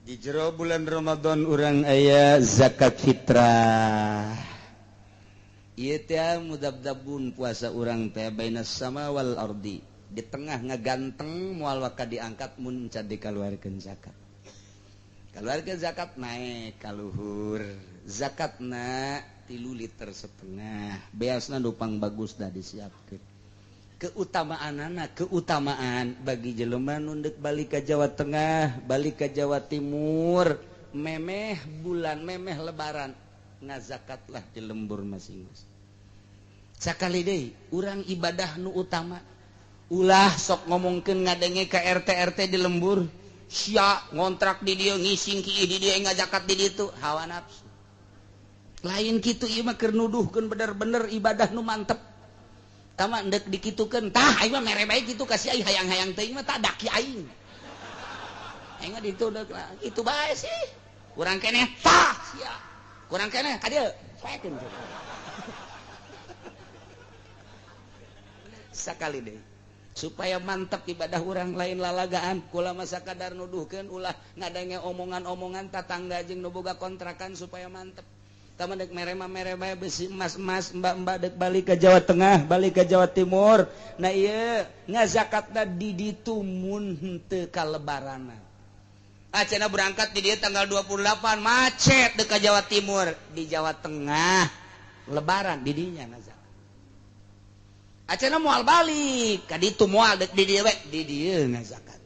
Di jero bulan Ramadan urang aya zakat fitrah. Ieu teh mudabdabun puasa urang teh bainas sama wal ardi. Di tengah ngaganteng moal waka diangkat mun can dikaluarkeun zakat. Kaluarkeun zakat naik ka luhur. Zakatna 3,5 liter. Beasna nu pang bagus dah disiapkeun. Keutamaan anak keutamaan bagi jelema nu ndek balik ke Jawa Tengah, balik ke Jawa Timur, memeh bulan memeh lebaran ngazakatlah di lembur masing-masing. Sakali deui urang ibadah nu utama, ulah sok ngomongkeun ngadenge ka RT RT di lembur sia ngontrak di dieu, ngising ki di dieu, ngazakat di ditu, hawa nafsu lain kitu. Ieu mah keur nuduhkeun bener-bener ibadah nu mantep. Tama ndek dikitukeun tah aing mah mere bae kitu kasih aing, hayang-hayang teuing mah tak daki aing. Aing mah ditu deuk kitu bae sih. Kurang keneh tah sia. Kurang keneh ka dieu poekeun. Sakali deui supaya mantep ibadah urang lain lalagaan, kula masa kadar nuduhkeun ulah ngadenge omongan-omongan tatangga jeung nu boga kontrakan supaya mantep. Tama dek merema merema besi emas-emas mbak-mbak dek balik ke Jawa Tengah, balik ke Jawa Timur. Nah iya ngazakatna di ditu mun henteu kalebarana. Acana berangkat di dieu tanggal 28 macet dek ke Jawa Timur, di Jawa Tengah lebaran di dinya ngazakat. Acana moal balik ka ditu moal dek di dieu we, di dieu ngazakat.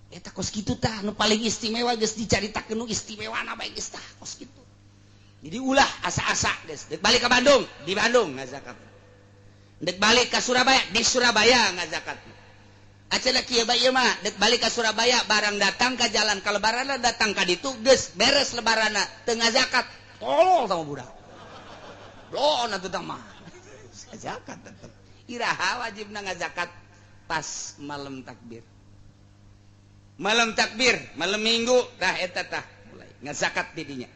Eta kos kitu tah nu paling istimewa geus dicaritakeun nu istimewana bae geus tah kos kitu. Jadi ulah asa-asa geus dek balik ke Bandung, di Bandung ngazakat. Dek balik ke Surabaya, di Surabaya ngazakat. Acana kieu bae ieu mah, dek balik ke Surabaya barang datang ka jalan ka lebaranna datang ka ditu geus beres lebaranna teu ngazakat. Tolol sama budak. Blon atuh tah mah. Zakat tetep. Iraha wajibna ngazakat pas malam takbir. Malam takbir, malam Minggu tah eta tah mulai ngazakat di dinya.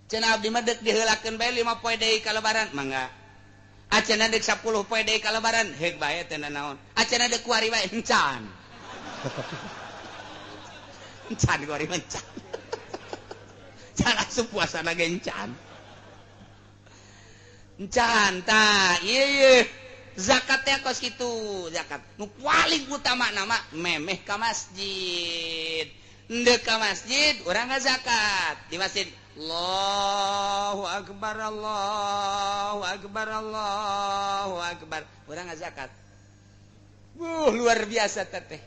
Cenah abdi mah deuk diheulakeun bae 5 poe deui ka lebaran, mangga. Acenah deuk 10 poe deui ka lebaran, heug bae teh naon. Acenah deuk kuari bae encan. Encan kuari mah encan. Can asup puasana ge encan. Encan tah, ieu ieu zakat teh kos kitu, zakat. Nu paling utama nama memeh ka masjid. Ndek ka masjid urang ngazakat di masjid. Allahu akbar, Allahu akbar, Allahu akbar. Urang ngazakat. Luar biasa teteh.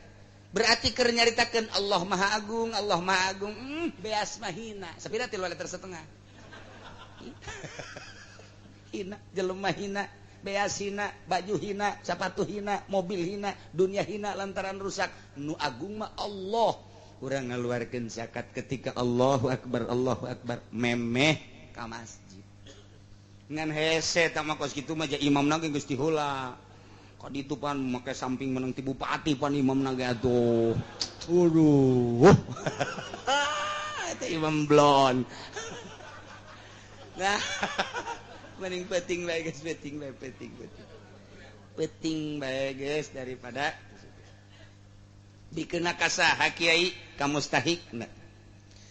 Berarti keur nyaritakeun Allah Maha Agung, Allah Maha Agung. Beas mah hina. Sapira 3,5 liter. Hina, jelema hina, beas hina, baju hina, sepatu hina, mobil hina, dunia hina lantaran rusak. Nu agung mah Allah. Urang ngaluarkeun zakat ketika Allahu akbar, Allahu akbar, memeh ka masjid. Ngan hese tah mah kos kitu mah ja imamna ge geus diheula. Ka ditu pan make samping menang ti bupati pan imamna ge atuh. Aduh. Eta imam blon. Nah, mending penting bae geus, penting bae, penting, penting. Penting bae geus daripada dikena ka saha kiai ka mustahikna.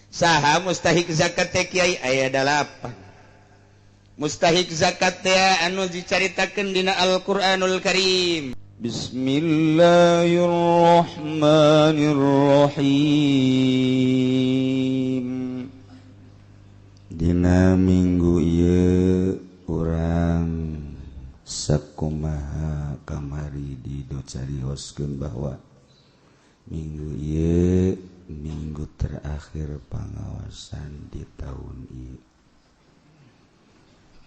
Saha mustahik zakat teh kiai aya 8. Mustahik zakat teh anu dicaritakeun dina Al-Qur'anul Karim. Bismillahirrahmanirrahim. Dina minggu ieu urang sakumaha kamari didocarioskeun bahwa minggu ieu minggu terakhir pengawasan di tahun ieu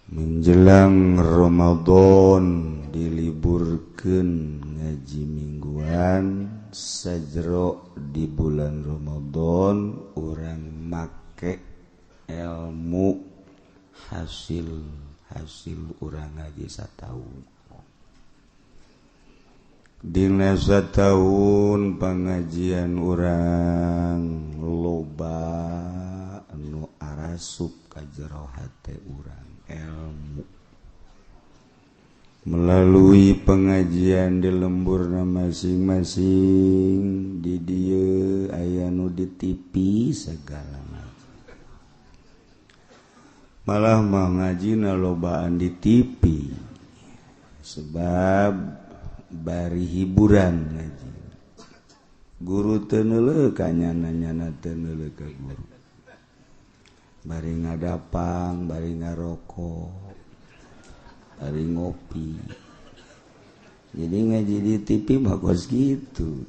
menjelang Ramadan diliburkeun ngaji mingguan sajero di bulan Ramadan urang make ilmu hasil hasil urang ngaji sataun. Dina satahun pengajian urang loba nu arasup ka jero hate urang ilmu melalui pengajian di lemburna masing-masing. Di dieu aya nu nu di TV segala macam. Malah mah ngajina lobaan di TV sebab bari hiburan ngaji. Guru teu neuleuh ka nyana-nyana teu neuleuh ka guru. Bari ngadapang, bari ngarokok, bari ngopi. Jadi ngaji di TV bagus gitu.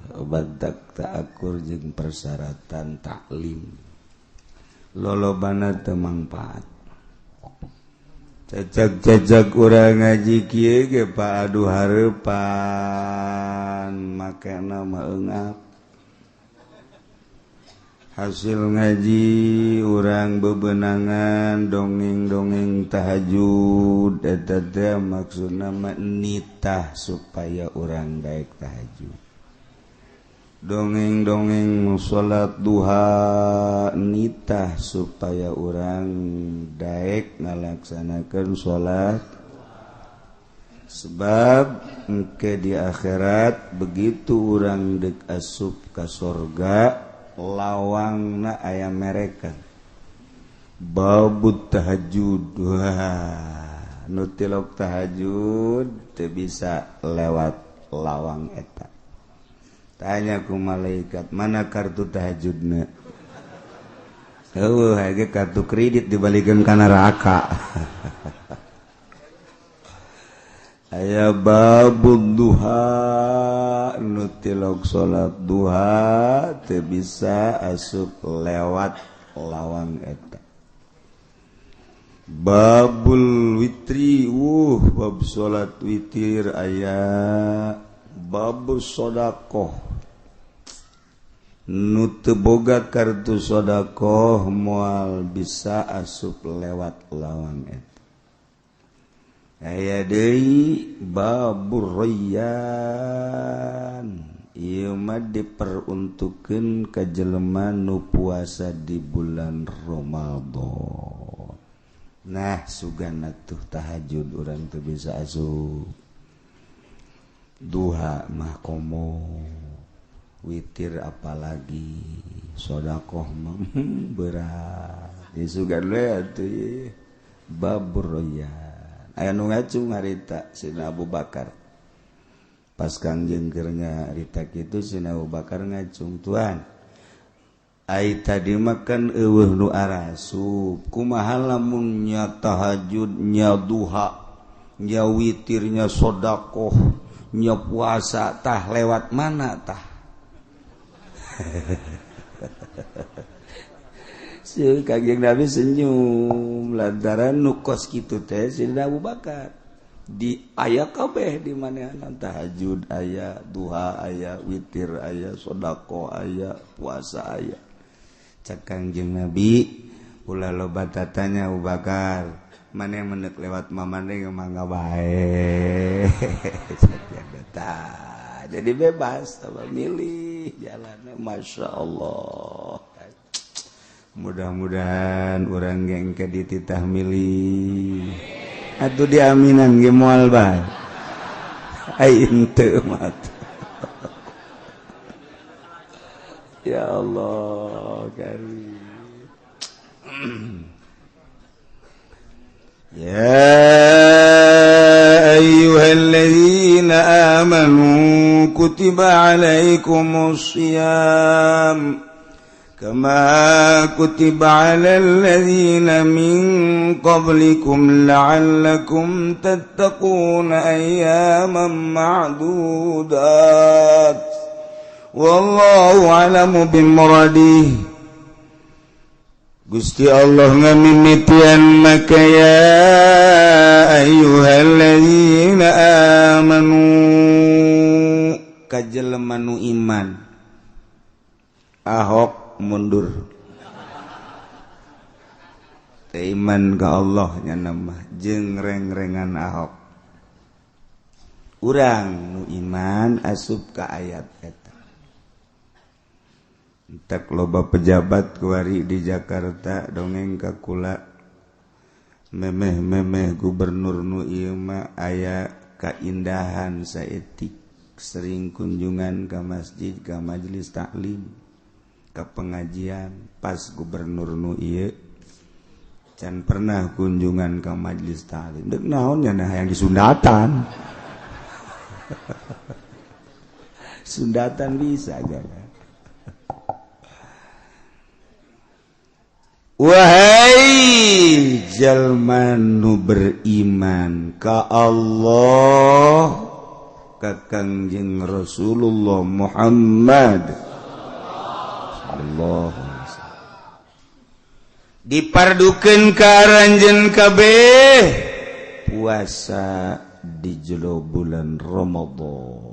Obat tak akur jeung persyaratan taklim. Lolobana teu mangpaat. Cecak-cecak urang ngaji kieu ge Pak aduh hareupan makena mah eungap. Hasil ngaji urang bebenangan dongeng-dongeng tahajud eta teh maksudna mah nitah supaya urang daek tahajud. Dongeng-dongeng salat duha nitah supaya urang daek ngalaksanakeun salat. Sebab engke di akhirat begitu urang deuk asup ka sorga lawangna aya mereka babut tahajud. Wah, nu tilok tahajud teu bisa lewat lawang eta. Tanya ku malaikat, mana kartu tahajudna? Eueuh, ge kartu kredit dibalikeun ka neraka. Aya babud duha, nu tilok salat duha teu bisa asup lewat lawang eta. Babul witri, bab salat witir aya. Babul sodakoh, nu teu boga kartu sodakoh moal bisa asup lewat lawang eta. Aya deui babur rayyan, ieu mah diperuntukkeun ka jelema nu puasa di bulan Ramadan. Nah, sugana tuh tahajud urang teu bisa asup. Duha mah komo, witir apalagi, sodakoh mah berat. Sugan we atuh babur rayyan. Aya nu ngacung harita Sina Abu Bakar. Pas Kangjeng keur nyarita kitu Sina Abu Bakar ngacung, "Tuan, ai tadi mah kan eueuh nu arasup, kumaha lamun nya tahajud, nya duha, nya witirnya sodakoh, nya puasa, tah lewat mana tah?" Si Kangjeng Nabi senyum lantaran nu kos kitu teh Sidina Abu Bakar. Di aya kabeh di manehna, tahajud aya, duha aya, witir aya, sodakoh aya, puasa aya. Cek Kangjeng Nabi, ulah loba tatanya Abu Bakar, maneh menek lewat mamane mangga bae. Jadi bebas tambah milih jalannya, Masya Allah. Mudah-mudahan urang ge engke dititah milih atuh diaminan ge moal bae. Ai henteu mah. Ya Allah karim. Ya ayyuhalladzina amanu kutiba alaikumus shiyam kama kutiba alal ladzina min qablikum la'allakum tattaquna ayyaman ma'dudat wallahu a'lamu bimuradihi. Gusti Allah ngamimitian maka ya ayyuhalladzina amanu ka jelema nu iman. Ahok mundur teh iman ka Allah nya mah jeung reng-rengan Ahok. Urang nu iman asup ka ayat eta. Entek loba pejabat kuari di Jakarta dongeng ka kula memeh-memeh gubernur nu ieu mah aya kaindahan saetik sering kunjungan ka masjid ka majelis taklim. Ke pengajian pas gubernur nu ieu can pernah kunjungan ke majelis taklim. Dek naon nya nah yang disundatan. Sundatan bisa aja. Wahai jalma nu beriman ka Allah ka Kangjeng Rasulullah Muhammad sallallahu alaihi wasallam dipardukeun ka aranjeun kabeh puasa di jero bulan Ramadan.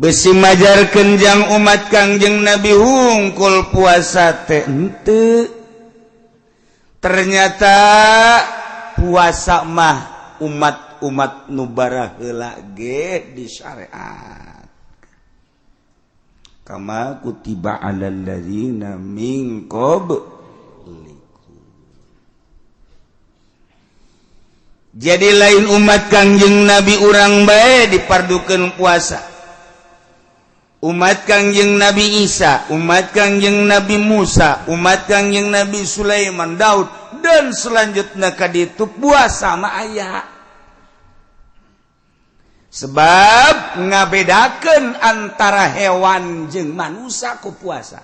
Besi majarkeun jang umat Kangjeng Nabi hungkul puasa teh henteu. Ternyata puasa mah umat-umat nu baraheula ge di syariat. Kama kutiba alal ladzina min qablikum. Jadi lain umat Kangjeng Nabi urang bae dipardukeun puasa. Umat Kangjeng Nabi Isa, umat Kangjeng Nabi Musa, umat Kangjeng Nabi Sulaiman, Daud, dan selanjutnya ka ditu puasa mah aya. Sebab ngabedakeun antara hewan jeung manusia ku puasa.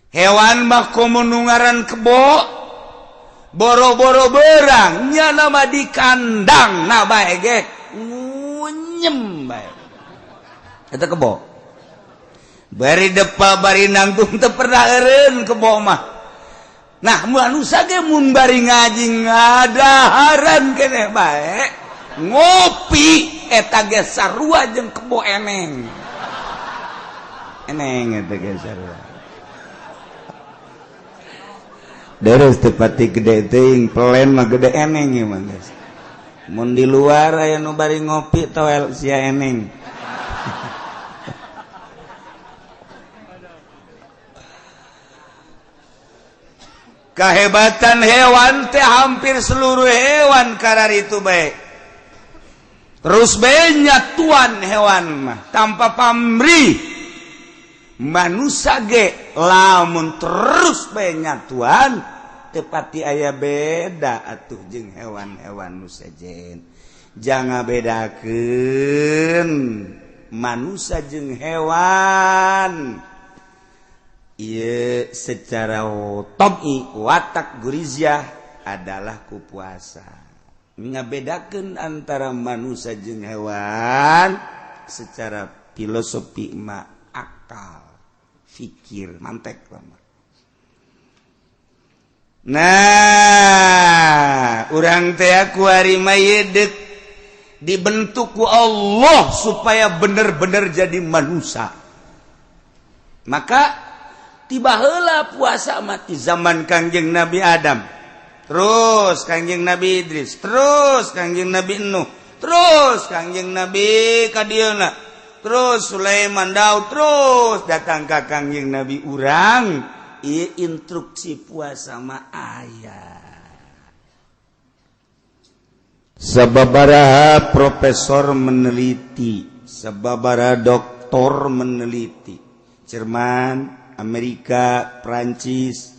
Hewan mah komo nu ngaran kebo, boro-boro berang, nya nama di kandang na bae ge ngunyem bae. Eta kebo bari depa bari nangtung teu pernah eureun kebo mah. Nah manusia ge mun bari ngaji ngadaharan keneh bae ngopi eta ge sarua jeung kebo eneng. Eneng eta ge sarua. Deres teu pati gede teuing pelen mah gede eneng ieu mah geus. Mun di luar aya nu bari ngopi toel sia eneng. Kehebatan hewan teh hampir seluruh hewan karar itu baik. Terus banyak tuan hewan mah tanpa pamrih. Manusia ge lamun terus banyak tuan tepati aya beda atuh jeung hewan-hewan nu sejen. Jangan bedakeun manusia jeung hewan. Ieu secara tabi watak guriziah adalah ku puasa. Ngabedakeun antara manusia jeung hewan secara filosofi ma akal, fikir, mantek lama. Nah, urang teh kuari mah deuk dibentuk ku Allah supaya bener-bener jadi manusia. Maka tiba heula puasa mati zaman Kangjeng Nabi Adam, terus Kangjeng Nabi Idris, terus Kangjeng Nabi Nuh, terus Kangjeng Nabi kadieuna, terus Sulaiman, Daud, terus datang ka Kangjeng Nabi urang. Ieu instruksi puasa mah aya. Sababaraha profesor meneliti, sababaraha doktor meneliti, Jerman, Amerika, Prancis,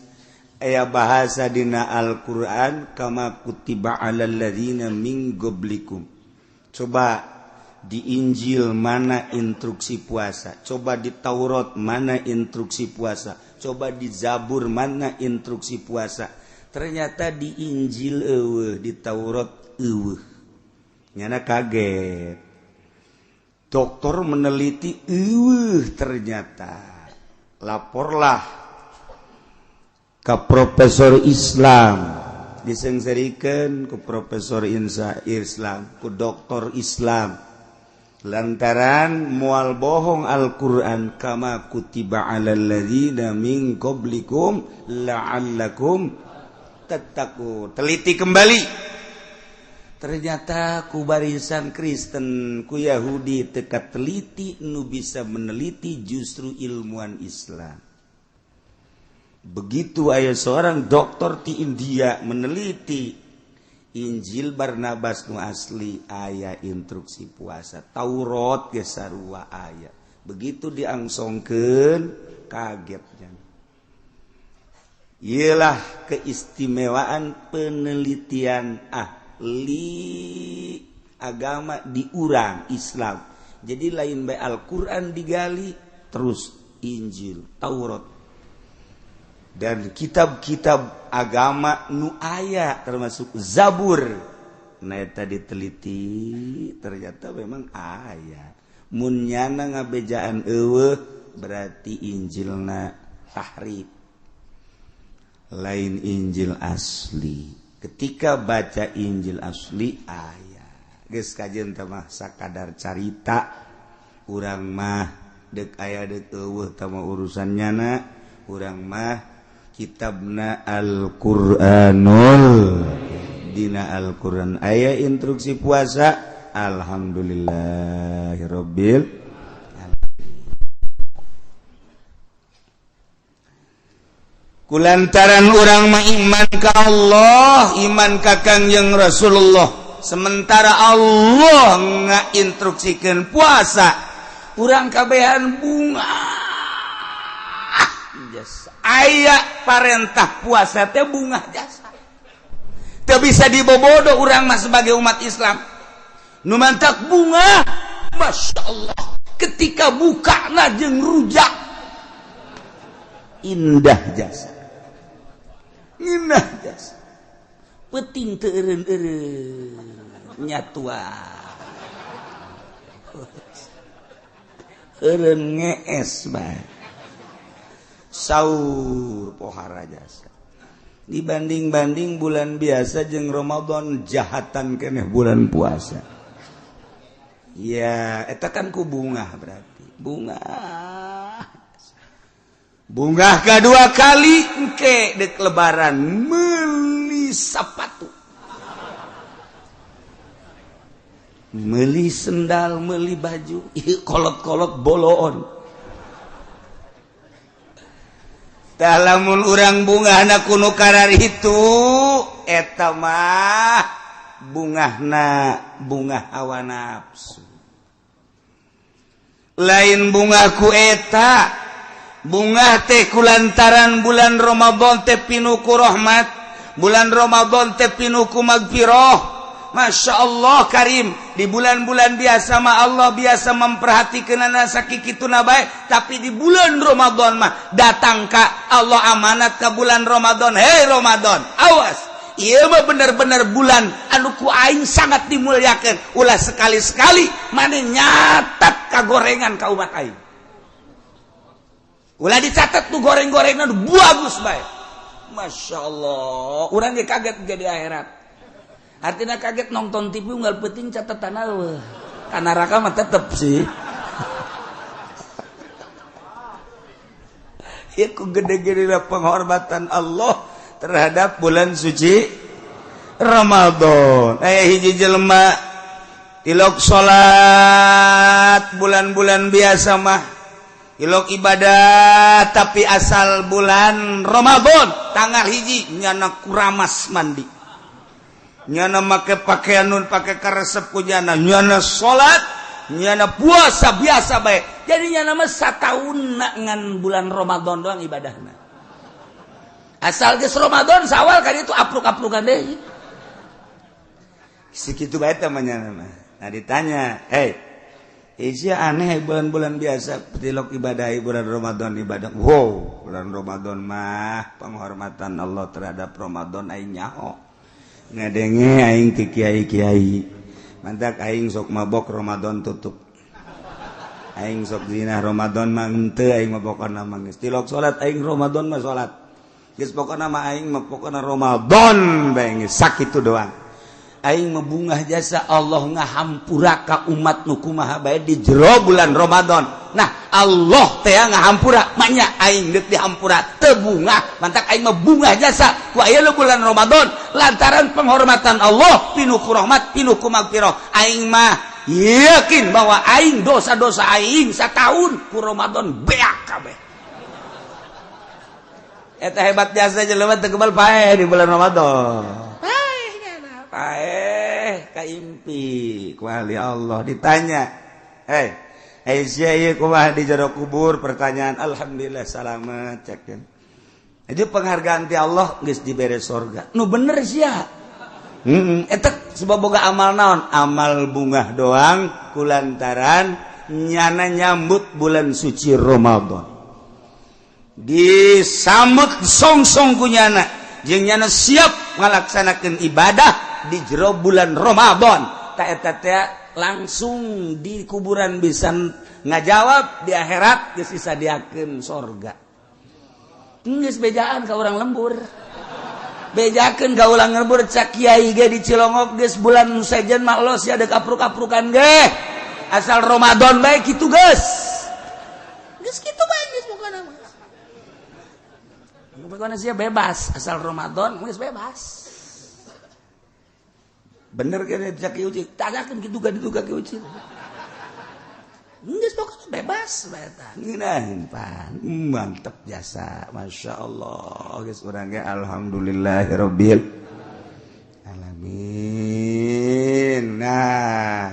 aya bahasa dina Al-Qur'an kama kutiba alal ladzina min qablikum. Coba di Injil mana instruksi puasa, coba di Taurat mana instruksi puasa, coba di Zabur mana instruksi puasa. Ternyata di Injil eueuh, di Taurat eueuh. Nyana kaget. Dokter meneliti eueuh ternyata. Laporlah ke profesor Islam, disengserikan ke profesor Insa Islam, ke doktor Islam, lantaran mual bohong Al-Quran kama kutiba alal ladzina min qablikum la'allakum tattaqun. Teliti kembali, ternyata ku barisan Kristen, ku Yahudi teka teliti, nu bisa meneliti justru ilmuwan Islam. Begitu aya seorang dokter di India meneliti Injil Barnabas nu asli aya instruksi puasa, Taurat ge sarua aya. Begitu diangsongkeun kagetnya. Iyalah keistimewaan penelitian ahli agama di urang Islam. Jadi lain bae Al-Qur'an digali terus Injil, Taurat dan kitab-kitab agama nu aya termasuk Zabur. Nah eta diteliti ternyata memang aya. Mun nyana ngabejaan eueuh berarti Injilna tahrif. Lain Injil asli. Ketika baca Injil asli aya. Geus kajeun teh mah sakadar carita urang mah deuk aya deuk eueuh teh mah urusan nyana. Urang mah kitabna Al-Qur'anul dina Al-Qur'an aya instruksi puasa. Alhamdulillahirabbil alamin. Kulantaran urang mah iman ka Allah, iman ka Kangjeng Rasulullah. Sementara Allah ngainstruksikeun puasa, urang kabehan bunga jasa. Aya parentah puasa teh bunga jasa. Teu bisa dibobodo urang mah sebagai umat Islam. Nu mantak bunga, Masya Allah, ketika bukana jeung rujak indah jasa. Indah jasa. Peuting teu eureun-eureun nyatua. Eureun ngees bae. Saur pohara jasa. Dibanding-banding bulan biasa jeung Ramadan jahatan keneh bulan puasa. Ya, eta kan ku bungah berarti. Bungah. Bungah kedua kali engke dek lebaran meuli sepatu. Meuli sendal, meuli baju, ieu kolot-kolot boloon. Tah lamun urang bungahna ku nu karar itu eta mah bungahna bungah hawa nafsu. Lain bungaku eta, bungah teh kulantaran bulan Ramadan teh pinuku rahmat, bulan Ramadan teh pinuku magfirah. Masya Allah karim, di bulan-bulan biasa mah Allah biasa memperhatikan sakikituna bae, tapi di bulan Ramadan mah datang ka Allah amanat ka bulan Ramadan. Hei Ramadan, awas, ieu mah bener-bener bulan anu ku aing sangat dimuliakan. Ulah sekali-sekali maneh nyatat kagorengan ka umat aing. Ulah dicatat tuh goreng-gorengan bagus bae. Masya Allah, urang ge kaget jadi akhirat. Artinya kaget nonton TV unggal penting catatan eueuh. Ka neraka mah tetep sih. Ieu ku gede-gede penghormatan Allah terhadap bulan suci Ramadan. Hiji jelema tilok salat bulan-bulan biasa mah ilok ibadah, tapi asal bulan Ramadan tanggal hiji nyana kuramas mandi, nyana make pakaian nun pake karesep ku nyana, nyana salat, nyana puasa biasa bae. Jadi nyana mah sataun ngan bulan Ramadan doang ibadahna. Asal geus Ramadan sawal kan itu apruk-aprukan deui. Sekitu bae teh mah nyana mah. Nah ditanya, "Hei, Isya aneh bulan-bulan biasa tilok ibadah bulan Ramadan ibadah." Wow, bulan Ramadan mah penghormatan Allah terhadap Ramadan aing nyaho. Ngadenge aing ti kiai-kiai. Mantak aing sok mabok Ramadan tutup. Aing sok zina Ramadan mah henteu aing mah pokona mah geus tilok salat aing Ramadan mah salat. Geus pokona mah aing mah pokona Ramadan bae geus sakitu doang. Aing mebungah jasa Allah ngahampura ka umat nu kumaha bae di jero bulan Ramadan. Nah, Allah teh ngahampura, maknya aing deuk dihampura teu bungah, mantak aing mebungah jasa ku aya bulan Ramadan lantaran penghormatan Allah pinuh ku rahmat, pinuh ku magfirah. Aing mah yakin bahwa aing dosa-dosa aing satahun ku Ramadan beak kabeh. Eta hebat jasa jelema teu kebal paeh di bulan Ramadan. Paeh kaimpi ku ahli Allah ditanya, "Hei, hey sia, ieu kumaha di jero kubur?" Pertanyaan, "Alhamdulillah salamet," cek. Jadi penghargaan ti Allah geus dibere sorga. Nu bener sia. Eta sebab boga amal naon? Amal bungah doang kulantaran nyana nyambut bulan suci Ramadan. Disambut song-song ku nyana, jeung nyana siap ngalaksanakeun ibadah di jero bulan Ramadan. Ta eta teh langsung di kuburan bisa ngajawab, di akhirat geus disadiakeun sorga. Geus bejaan ka urang lembur. Bejakeun ka urang lembur, cak kiai ge di Cilongok, geus bulan sejen mah los ya, dek apruk-aprukan ge. Asal Ramadan bae kitu geus. Geus kitu bae geus pokona mah. Pokona sia bebas, asal Ramadan geus bebas. Bener kan cak Ki Uci? Tanyakeun kitu ka ditu ka Ki Uci. Geus pokona bebas bae eta. Ngeunaheun pan. Mantep jasa. Masya Allah. Geus urang ge alhamdulillahirabbil alamin. Nah,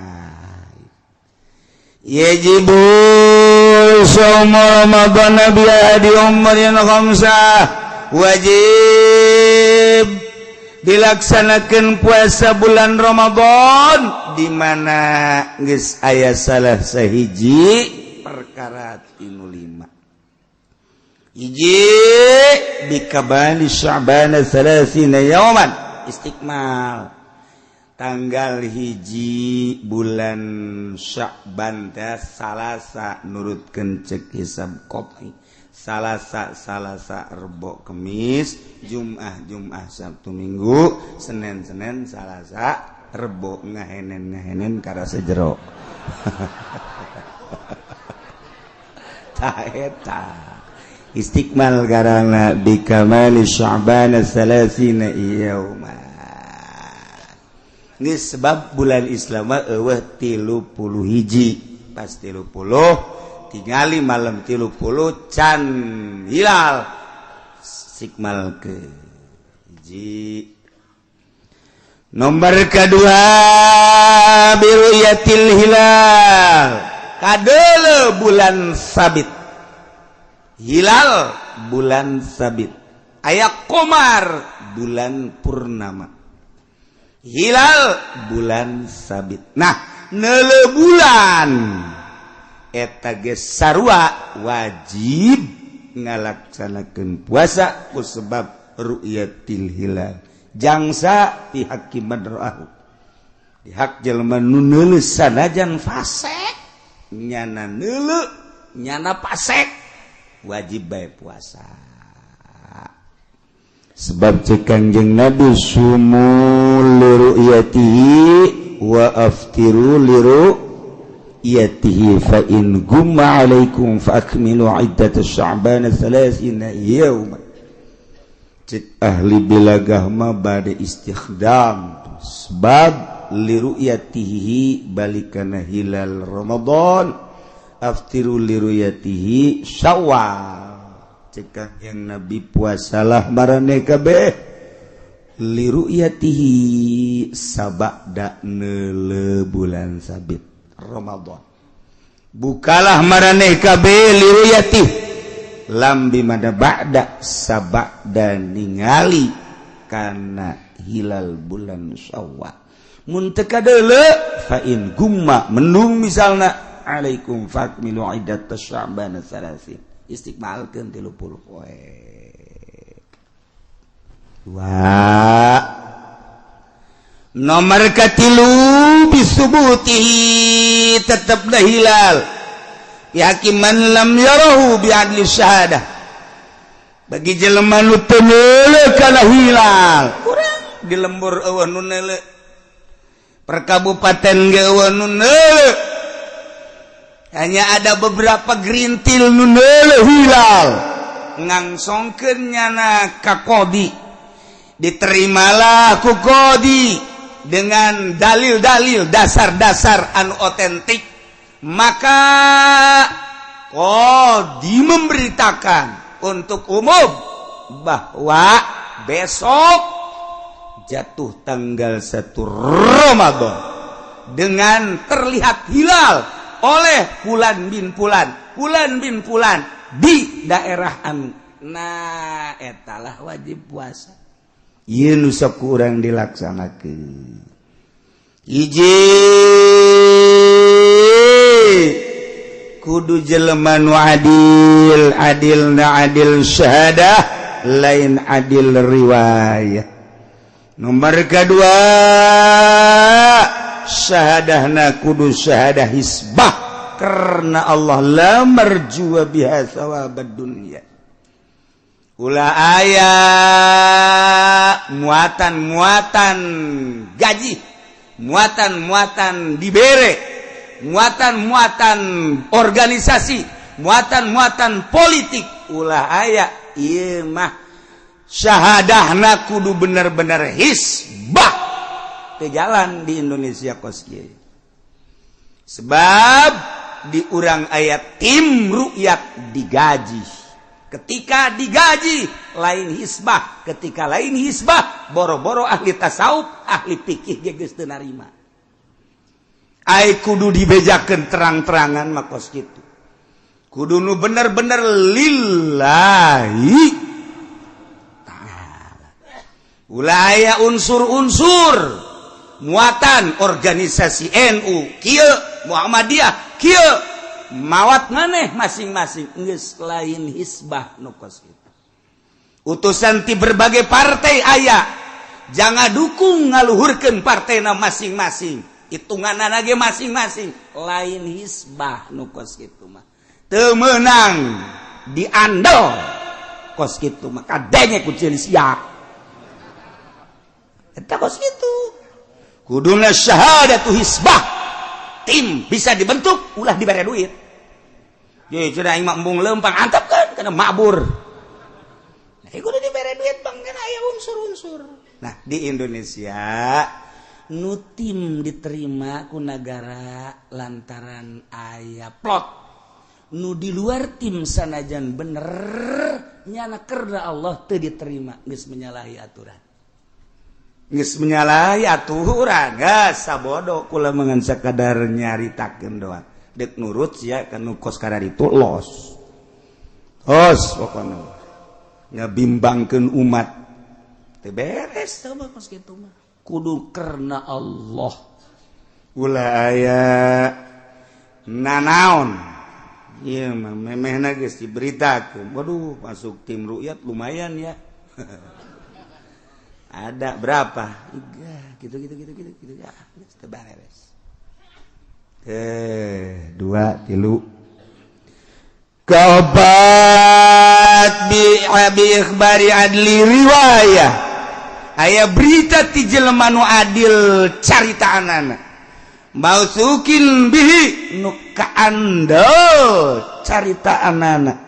yajibu shaum Ramadan bi ahadi umurin khamsah, wajib dilaksanakan puasa bulan Ramadan di mana geus aya salah sahiji perkara tinu lima. Hiji, bikamali Sya'ban 30 yauman, istikmal tanggal 1 bulan Sya'ban teh Salasa, nurutkeun cek hisab qot'i Salasa, Salasa, Rebo, Kemis, Jum'ah, Jum'ah, Sabtu, Minggu, Senin, Senin, Salasa, Rebo, ngahenen ngahenen karasa jero. Tah eta istikmal karana bikamali Sya'ban 30 yauma. Ini sebab bulan Islam eueuh 31, pas 30 tingali malam 30 can hilal sikmal ke hiji. Nomor kedua, biruyatil hilal, kadele bulan sabit, hilal bulan sabit aya komar bulan purnama, hilal bulan sabit. Nah, neuleu bulan eta geus sarua wajib ngalaksanakeun puasa ku sebab ru'yatil hilal, jangsa pihak kiman ra'ahu, di hak jelema nu neuleu sanajan fasek, nyana neuleu nyana pasek wajib bae puasa. Sebab cek Kangjeng Nabi, sumu liru'yatihi wa aftiru liru'yatihi fa in gumma alaikum fa akmilu iddat sya'ban 30 yawma. Cek ahli bilagah mah bade istikhdam sebab liru'yatihi balikana hilal Ramadan, aftiru liru'yatihi Syawal. Cek yang Nabi puasalah marane kabeh liru'yatihi sabada neuleu bulan sabit Ramadan, bukalah maraneh kabeh liruyati lam bimada ba'da sabada ningali kana hilal bulan Syawal. Mun teu kadeuleu fa in gumma mendung misalna alaikum fakmilu iddat sya'ban 30, istikmalkeun 30 poe. Dua. Nomor katilu, bisubutihi, tetaplah hilal yakiman lam yarahu biadli syahadah, bagi jelema nu teu neuleu kana hilal. Kurang di lembur eueuh nu neuleu, per kabupaten ge eueuh nu neuleu, hanya ada beberapa gerintil nu neuleu hilal, ngangsongkeun nyana ka qadi, diterimalah ku qadi dengan dalil-dalil dasar-dasar anu otentik, maka qadi memberitakan untuk umum bahwa besok Jatuh tanggal 1 Ramadan dengan terlihat hilal oleh fulan bin fulan, fulan bin fulan di daerah anu. Nah, etalah wajib puasa. Ieu nu sok kurang dilaksanakeun. Hiji, kudu jelema nu adil, adil na adil syahadah, lain adil riwayat. Nomor kedua, syahadahna kudu syahadah hisbah karena Allah, la marjua biha thawabad dunya. Ulah aya muatan-muatan gaji, muatan-muatan dibere, muatan-muatan organisasi, muatan-muatan politik, ulah aya. Ieu mah syahadahna kudu bener-bener hisbah. Teu jalan di Indonesia kos kieu, sebab di urang aya tim rukyat digaji. Ketika digaji lain hisbah. Ketika lain hisbah, boro-boro ahli tasawuf, ahli fikih ge geus teu narima. Ai kudu dibejakeun terang-terangan mah kos kitu, kudu nu bener-bener lillahi ta'ala. Ulah aya unsur-unsur muatan organisasi NU kieu, Muhammadiyah kieu, mawat maneh masing-masing, geus lain hisbah nu kos kitu. Utusan ti berbagai partai aya, jangan dukung ngaluhurkeun partena masing-masing, hitungan ge masing-masing, lain hisbah nu kos kitu mah. Teu meunang diandel kos kitu mah, kadenge ku sia eta. Kos kitu kuduna syahadatu hisbah. Tim bisa dibentuk, ulah diberi duit. Ye, cenah aing mah embung lempang, antap kan karena mabur. Nah, kudu diberi duit, bang, kan aya unsur-unsur. Nah, di Indonesia nu tim diterima ku negara lantaran aya plot. Nu di luar tim sanajan bener nyana karena Allah teu diterima, geus menyalahi aturan. Geus menyalahi aturan, geus sabodo kula mengan sakadar nyaritakeun doang. Dek nurut sia kan nu kos itu los. Los pokona. Ngabimbangkeun umat. Teu beres teh mah kos kitu mah. Kudu karena Allah. Ulah aya nanaon. Ieu mah memehna geus diberitakeun. Waduh, masuk tim rukyat lumayan ya. Ada berapa? Tiga, gitu gitu gitu gitu gitu ya, geus teu beres. Eh, dua, tilu. Kaopat, bi abi ikhbari adli riwayah. Aya berita ti jelema nu adil caritaanana. Mautsuqin bihi, nu kaandel caritaanana.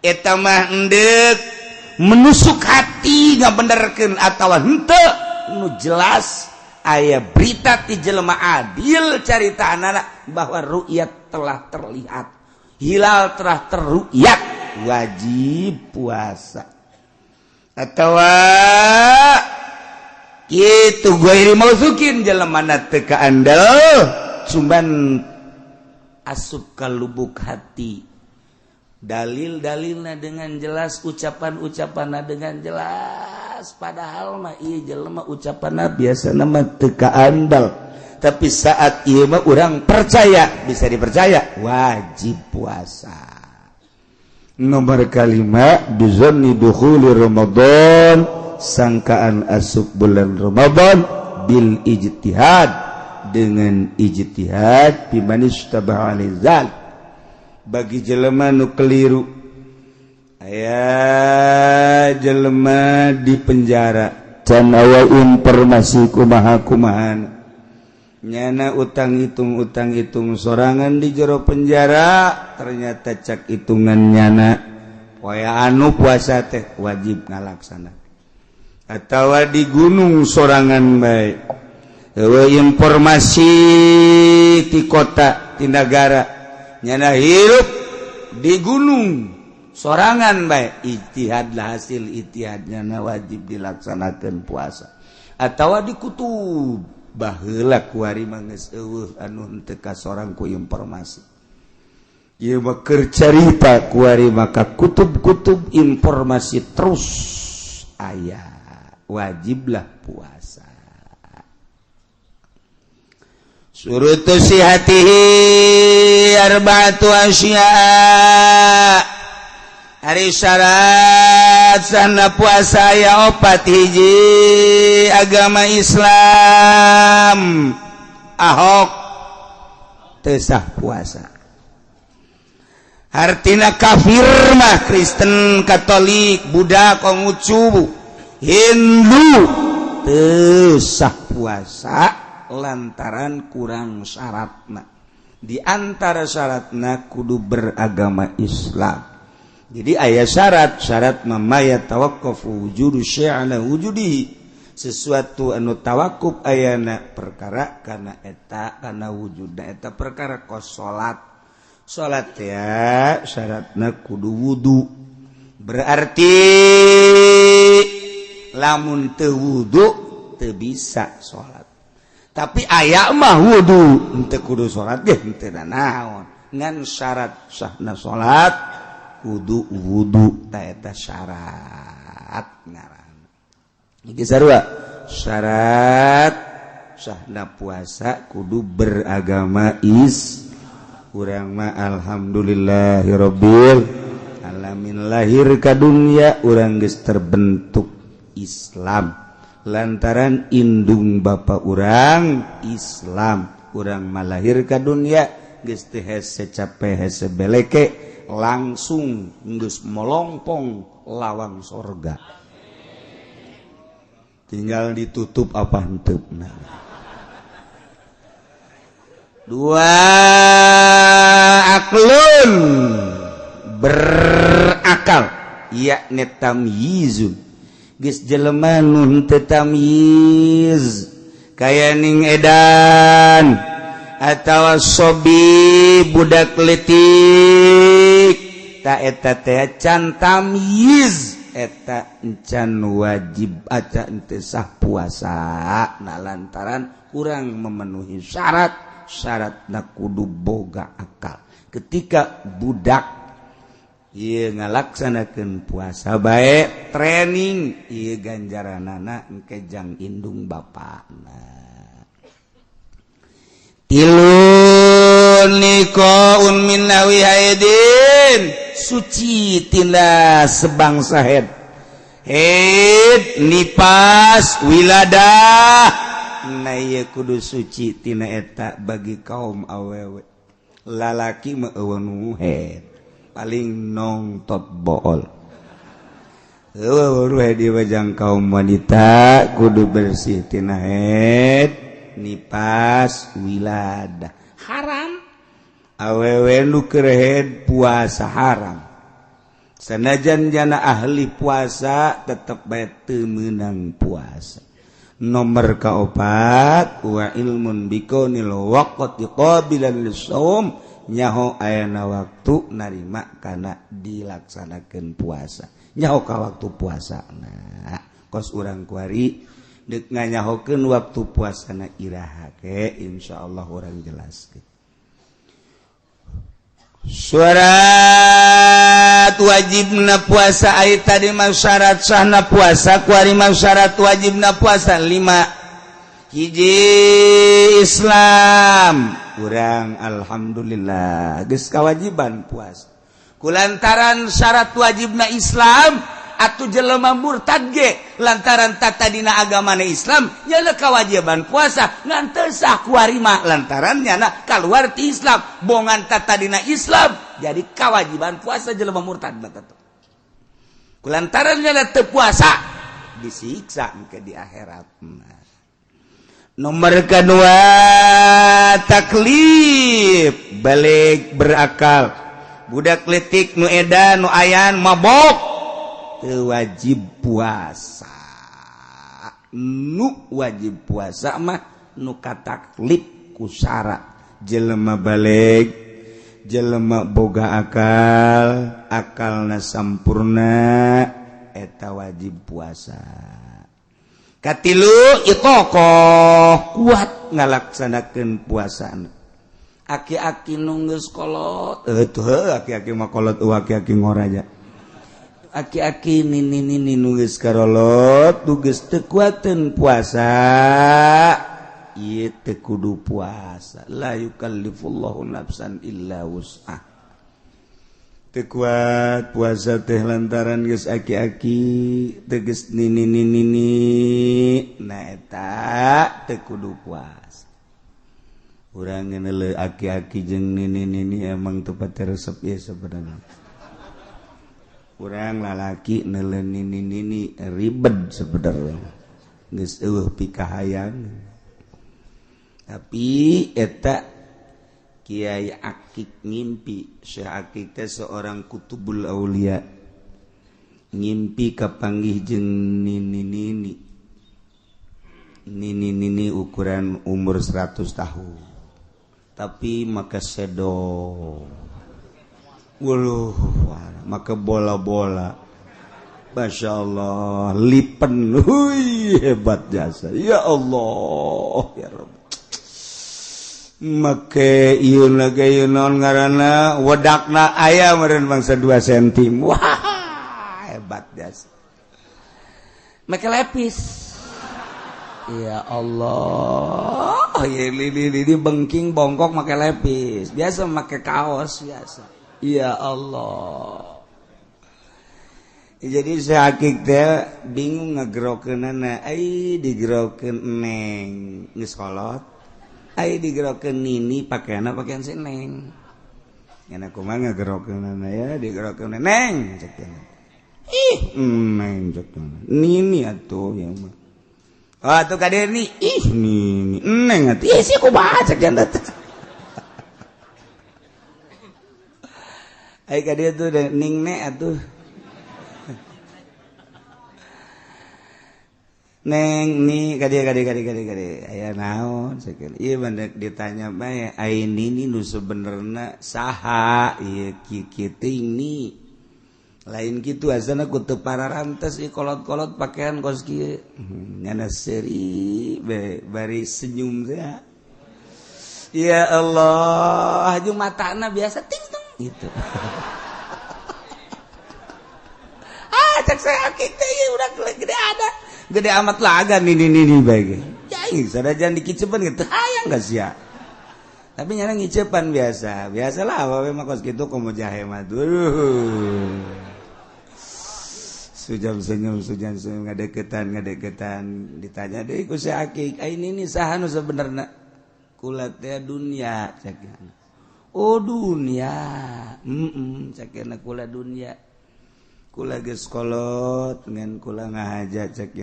Eta mah endek menusuk hati ngabenerkeun atawa henteu, nu jelas aya berita ti jelema adil caritaanana bahwa ru'yat telah terlihat, hilal telah terru'yat, wajib puasa. Atau itu ghairi mautsuqin, jelema na teu kaandel, cuman asup ka lubuk hati dalil-dalilna dengan jelas, ucapan-ucapanna dengan jelas, padahal mah ieu jelema ucapanna biasana mah teu kaandel, tapi saat ieu mah urang percaya, bisa dipercaya, wajib puasa. Nomor kalima, bizanni dukhuli Ramadan, sangkaan asup bulan Ramadan, bil ijtihad, dengan ijtihad, bimanistabah alizal, bagi jelema nu keliru. Aya jelema di penjara, can aya informasi kumaha kumaha nyana, utang hitung utang hitung sorangan di jero penjara. Ternyata cak hitungan nyana poe anu puasa teh wajib ngalaksana. Atau di gunung sorangan bae, informasi di kota, di negara, nyana hirup di gunung sorangan bae, ijtihad lah, hasil ijtihadnya na wajib dilaksanakan puasa. Atawa di kutub baheula kuari mah geus eueuh anu henteu kasorang ku informasi. Ieu mah keur carita kuari maka kutub-kutub informasi terus aya, wajiblah puasa. Surutu sihatihi arba'atu asya. Ari syarat sahna puasa aya opat. Hiji, agama Islam. Ahok teu sah puasa. Artina kafir mah Kristen, Katolik, Buddha, Konghucu, Hindu teu sah puasa lantaran kurang syaratna. Di antara syaratna kudu beragama Islam. Jadi aya syarat syarat ma yatawaqqafu wujudu syai'ala wujudihi, sesuatu anu tawakuf ayana perkara karena eta karena wujudna eta perkara, kos salat. Salat ya syaratna kudu wudu, berarti lamun teu wudu teu bisa salat. Tapi aya mah wudu henteu kudu salat ge henteu naon, ngan syarat sahna salat kudu wudu, ta eta syarat ngaran. Iki sarua syarat sahna puasa kudu beragama is. Urang mah alhamdulillahirabbil alamin, lahir ka dunia urang geus terbentuk Islam lantaran indung bapa urang Islam. Urang mah lahir ka dunia geus teu hese cape hese beleke, langsung geus molongpong lawang sorga, tinggal ditutup apa henteu. Dua, aklun, berakal, yakni tamyizun. Geus jelema nu henteu tamyiz kaya ning edan atawa sobi budak letik, ta eta teh can tamyiz, eta encan wajib aca henteu sah puasa. Nah, lantaran kurang memenuhi syarat. Syaratna kudu boga akal. Ketika budak ieu ngalaksanakeun puasa bae training, ieu ganjaranana engke jang indung bapana. Tilu, nikoun min nahwi haidin, suci tina sebangsa haid, haid, nipas, wiladah. Nah, ieu kudu suci tina eta bagi kaum awewe. Lalaki mah euweuh nu haid, paling nongtot bool, euweuh nu haid. Di kaum wanita kudu bersih tina haid, nipas, wiladah. Haram awewe nu keur haid puasa, haram. Sanajan jana ahli puasa tetep bae teu meunang puasa. Nomor kaopat, wa ilmun bikaunil waqti qabilan lisawm, nyaho ayana waktu narima kana dilaksanakeun puasa, nyaho ka waktu puasa. Nah, kos urang kuari deuk nganyahokeun waktu puasana iraha ke, insyaallah urang jelaskeun. Syarat wajibna puasa ai tadi mah syarat sahna puasa, kuari mah syarat wajibna puasa lima. Hiji, Islam. Urang alhamdulillah geus kewajiban puasa kulantaran syarat wajibna Islam. Atuh jelema murtad ge lantaran tata dina agamana Islam nyana kewajiban puasa, ngan teu sah kuari mah lantaran nyana keluar ti Islam. Bongan tata dina Islam jadi kewajiban puasa jelema murtad mah tetep kulantaran nyana teu puasa disiksa engke di akhirat. Nomor kedua, taklif, balik, berakal. Budak letik nu edan, nu ayan mabok teu wajib puasa. Nu wajib puasa mah nu kataklif ku syarat jelema balik, jelema boga akal, akalna sampurna, eta wajib puasa. Katilu, itokoh, kuat ngalaksanakeun puasana. Aki-aki nu geus kolot tuh, aki-aki mah kolot, aki-aki ngoraja, aki-aki nini nini nu geus karolot, nu geus teu kuateun puasa, ieu teu kudu puasa. La yukallifullahu nafsan illa wus'ah. Teu kuat puasa teh lantaran geus aki-aki, teges nini nini nini, nah eta teu kudu puasa. Urang ngeuneuh aki-aki jeung nini nini emang tepat resep ya. Sebenarnya urang lalaki neuleuh nini nini ribet sebenarnya, geus eueuh pikahayang. Tapi eta Kiai Akik ngimpi. Syekh Akik teh seorang kutubul aulia, ngimpi kapanggih jeung nini nini, nini nini ukuran umur 100 tahun, tapi make sedo. Wuluh, make bola-bola. Masya Allah, lipen. Hui, hebat jasa. Ya Allah, ya Rabb. Make ieu lagi, ieu naon ngaranna, wedakna aya meureun bangsa 2 cm. Wah, hebat jasa. Make lepis. Ya Allah, ya lili lili bengking bongkok make lepis, biasa make kaos biasa. Ya Allah. Jadi sakit teh bingung ngegerokeunana, ai digerokeun neng geus kolot, ai digerokeun nini pakaianna pakaian si neng. Nya kumaha ngegerokeunana ya, digerokeun neng cek. Ih, neng cek. Nini atuh ya mah. Oh, atuh ka nih, ih nini, neng atuh. Ih, sih kumaha cek teh. Ai ka dieu tuh ning ne atuh. Neng ni ka dieu ka dieu ka dieu ka dieu ka dieu. Aya naon sakieu. Ieu bandek ditanya bae, ai nini nu sebenerna saha ieu kieu teuing ni. Lain kitu asana ku teu pararantes ieu kolot-kolot pakaian kos kieu. Nyana seuri bari senyum teh. Ya Allah, jeung matana biasa ting tung gitu. Ah, cek saya akik teh udah gede ada. Gede amat laga nini nini bae. Ya, sadajan dikicepan gitu hayang geus ya. Tapi nyana ngicepan biasa. Biasalah awewe mah kos kitu komo jahe mah. Sujam senyum, sujam senyum, ngadeketan, ngadeketan. Ditanya deui ku si Akik, ai nini saha nu sebenarna? Kula teh dunia, cek. Oh dunia, cek kula dunia. Kula geus kolot ngan kula ngahaja cek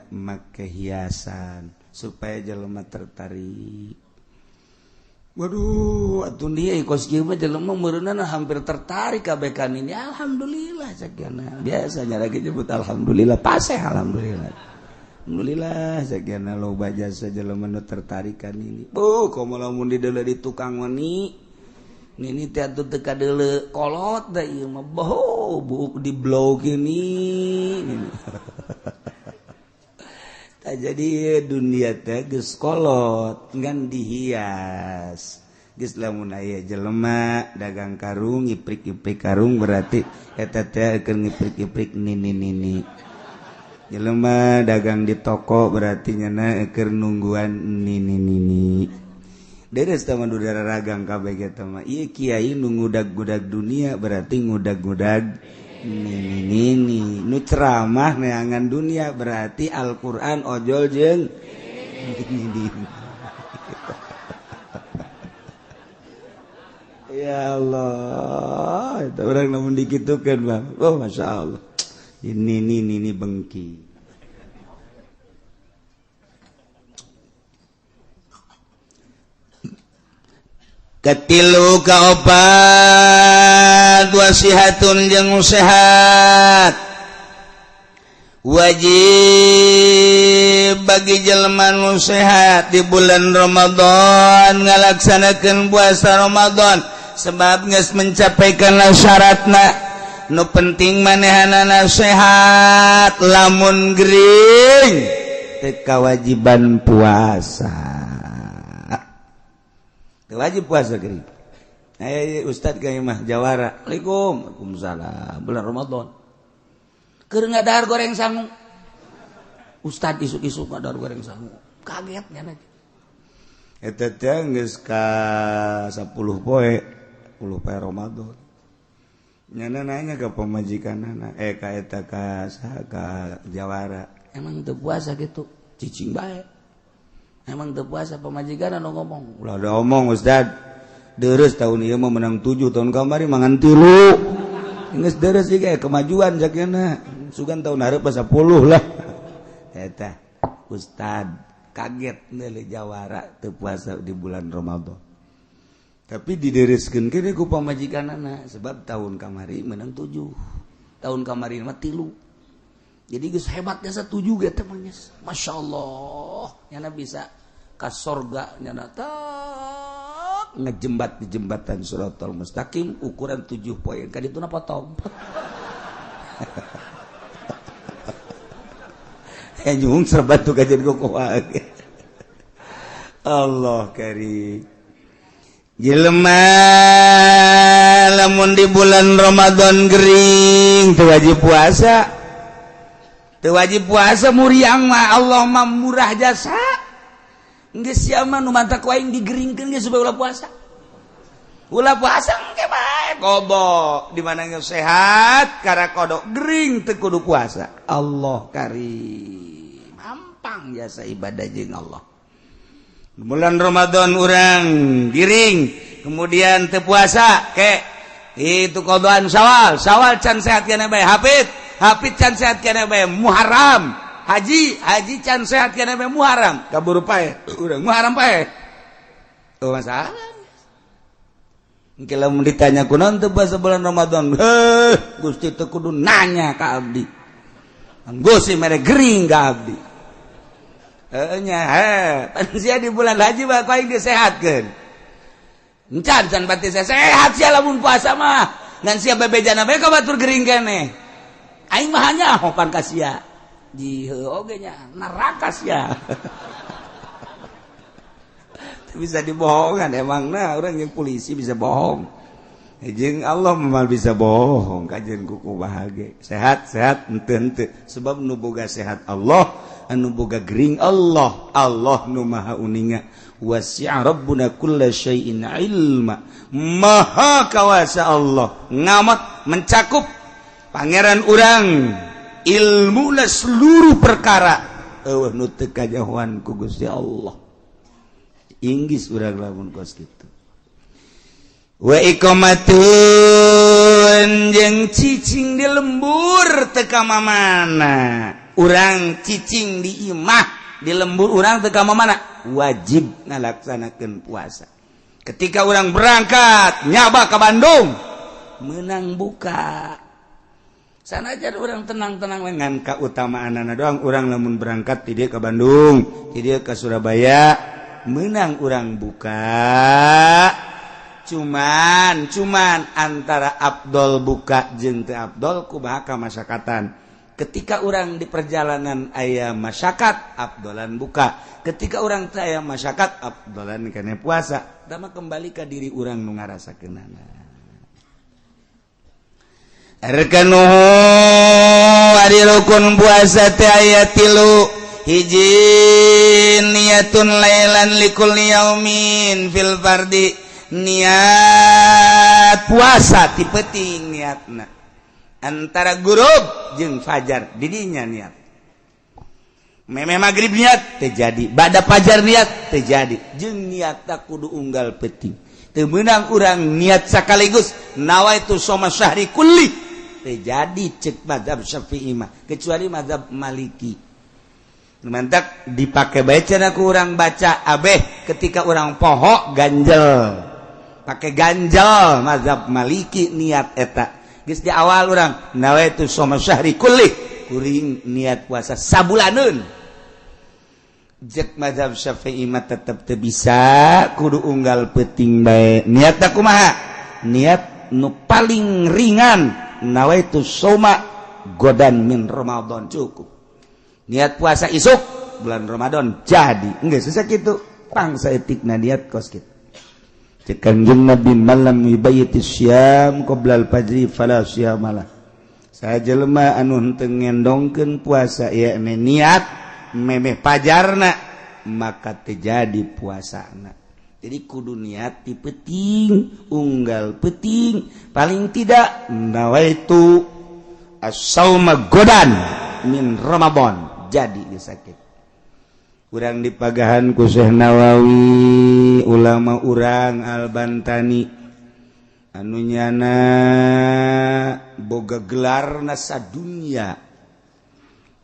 make hiasan supaya jelema tertarik. Waduh, atuh dia kos kieu mah jelema meureunana hampir tertarik kabeh kan ini. Alhamdulillah cek. Biasanya lagi nyebut alhamdulillah, paseh alhamdulillah. Alhamdulillah cek loba jasa jelema nu tertarik kan ini. Buh, komo lamun dideuleu di tukang meni. Nini teh atuh teu kadeuleu kolot da ieu mah boh buuk di blog ini. Tah jadi dunia teh geus kolot ngan dihias. Geus lamun aya jelema dagang karung ngiprik-iprik karung berarti eta teh keur ngiprik-iprik nini-nini. Jelema dagang di toko berarti nyana keur nungguan nini-nini. Deres taman udara ragang kabeh eta mah. Ieu kiai nu ngudag-gudag dunia berarti ngudag-gudag nini-nini. Nu ceramah neangan dunia berarti Al-Qur'an ojol jeung nini. Ya Allah, itu orang namun dikitukeun bang. Oh, Masya Allah. Ini nini bengki. Katilu kaopat, wasihatun jeung sehat. Wajib bagi jelema nu sehat di bulan Ramadan ngalaksanakeun puasa Ramadan sebab geus mencapaikan syaratna. Nu penting manehanana sehat, lamun gering Teu kawajiban puasa, teu wajib puasa gering. Ayo Ustad ka imah jawara. Assalamualaikum. Waalaikumsalam. Bulan Ramadan. Keur ngadahar goreng sangu. Ustad isuk-isuk ngadahar goreng sangu. Kaget nya. Eta teh geus ka 10 poe, 10 poe Ramadan. Nyana nanya ke pamajikanana, ka eta ka saha, ka jawara. Emang teu puasa gitu? Cicing bae. Emang teu puasa pamajikan anu ngomong. Ulah ada omong Ustad. Deres tahun ieu mah menang 7, tahun kamari mangan 3. Geus deres ieu kemajuan jakena. Sugan tahun hareup 10 lah. Eta Ustad kaget neuleuh jawara teu puasa di bulan Ramadan. Tapi didereskeun keneh ku pamajikanana sebab tahun kamari menang 7. Tahun kamari mah 3. Jadi geus hebat jasa 7 ge teh mah geus. Masyaallah, nyana bisa ka sorga nyana tak ngejembat di jembatan Shiratal Mustaqim ukuran 7 poin kan itu potong. Nyung serbat tuh kajian kok. Allah karim. Jelema lamun di bulan Ramadan gering teu wajib puasa. Teu wajib puasa muriang mah Allah mah murah jasa. Geus sia mah nu mantak ku aing digeringkeun geus supaya ulah puasa. Ulah puasa engke bae kobo di mana geus sehat kara kodok gering teu kudu puasa. Allah karim. Hampang jasa ibadah jeung Allah. Bulan Ramadan urang giring kemudian teu puasa ke itu kodoan Syawal, Syawal can sehat keneh bae hafid, hafid can sehat keneh bae Muharram, haji, haji can sehat keneh bae Muharram, kaburu pae urang Muharram pae. Oh masalah. Engke lamun ditanya kunaon teu puasa bulan Ramadan, heuh Gusti teu kudu nanya ka abdi. Gusti mere gering ka abdi. Nya pan sia di bulan haji mah ku aing disehatkeun. Encan can pati sehat sia lamun puasa mah. Ngan sia bebejana bae ka batur gering keneh. Aing mah hanya pan ka sia. Di heuh oge nya neraka sia. Bisa dibohongan emang nah orang yang polisi bisa bohong. Jeung Allah mah bisa bohong kajian kuku bahagia. Sehat sehat henteu henteu sebab nu boga sehat Allah, anu boga gering Allah, Allah nu maha uninga. Wasi'a rabbuna kulla syai'in ilma. Maha kawasa Allah, ngamat mencakup pangeran urang ilmuna seluruh perkara. Eueuh nu teu kajahoan ku Gusti Allah. Inggis urang lamun kos kitu. Wa iqamatun jeung cicing di lembur teu ka mamana. Urang cicing di imah di lembur urang teu ka mamana, wajib ngalaksanakeun puasa. Ketika urang berangkat nyaba ke Bandung menang buka. Sanajan urang tenang-tenang dengan kautamaanana doang, urang lamun berangkat ti dieu ka Bandung, ti dieu ka Surabaya menang urang buka. Cuman antara abdol buka jeung teu abdol kumaha kamasyarakatan. Ketika orang di perjalanan aya masyarakat abdolan buka, ketika orang teu aya masyarakat abdolan kana puasa. Dama kembali ka diri urang nu ngarasakeunana. Arkanuhu ari rukun puasa teh aya 3. Hiji niatun lailan likulli yaumin fil fardi. Niat puasa ti peuting niatna antara gurub jeung fajar didinya niat. Meme magrib niat teu jadi, bada fajar niat teu jadi. Jeung niatna kudu unggal peuting. Teu meunang urang niat sakaligus nawaitu shoma syahri kulli teu jadi cek mazhab Syafi'i mah, kecuali mazhab Maliki. Mantak dipake bae cenah ku urang baca abeh ketika urang poho ganjel. Pakai ganjel mazhab Maliki niat eta. Geus di awal urang nawaitu shoma syahri kulli kuring niat puasa sabulaneun. Jek mazhab Syafi'i mah tetep teu bisa kudu unggal peuting bae. Niatna kumaha? Niat nu paling ringan nawaitu shoma godan min Ramadan cukup. Niat puasa isuk Isuk bulan Ramadan jadi geus sakitu pangsa etikna niat kos kitu. Cek Kanjeng Nabi malam yubayyiti syam qoblal fajri fala syamalah. Saha jelema anu henteu ngendongkeun puasa yakni niat memeh pajarna maka teu jadi puasana. Jadi kudu niat ti peuting unggal peuting paling tidak nawaitu as-sauma godan min Ramadan jadi sakit. Urang dipagahan ku Syekh Nawawi ulama urang Al-Bantani anu nyana boga gelarna sadunya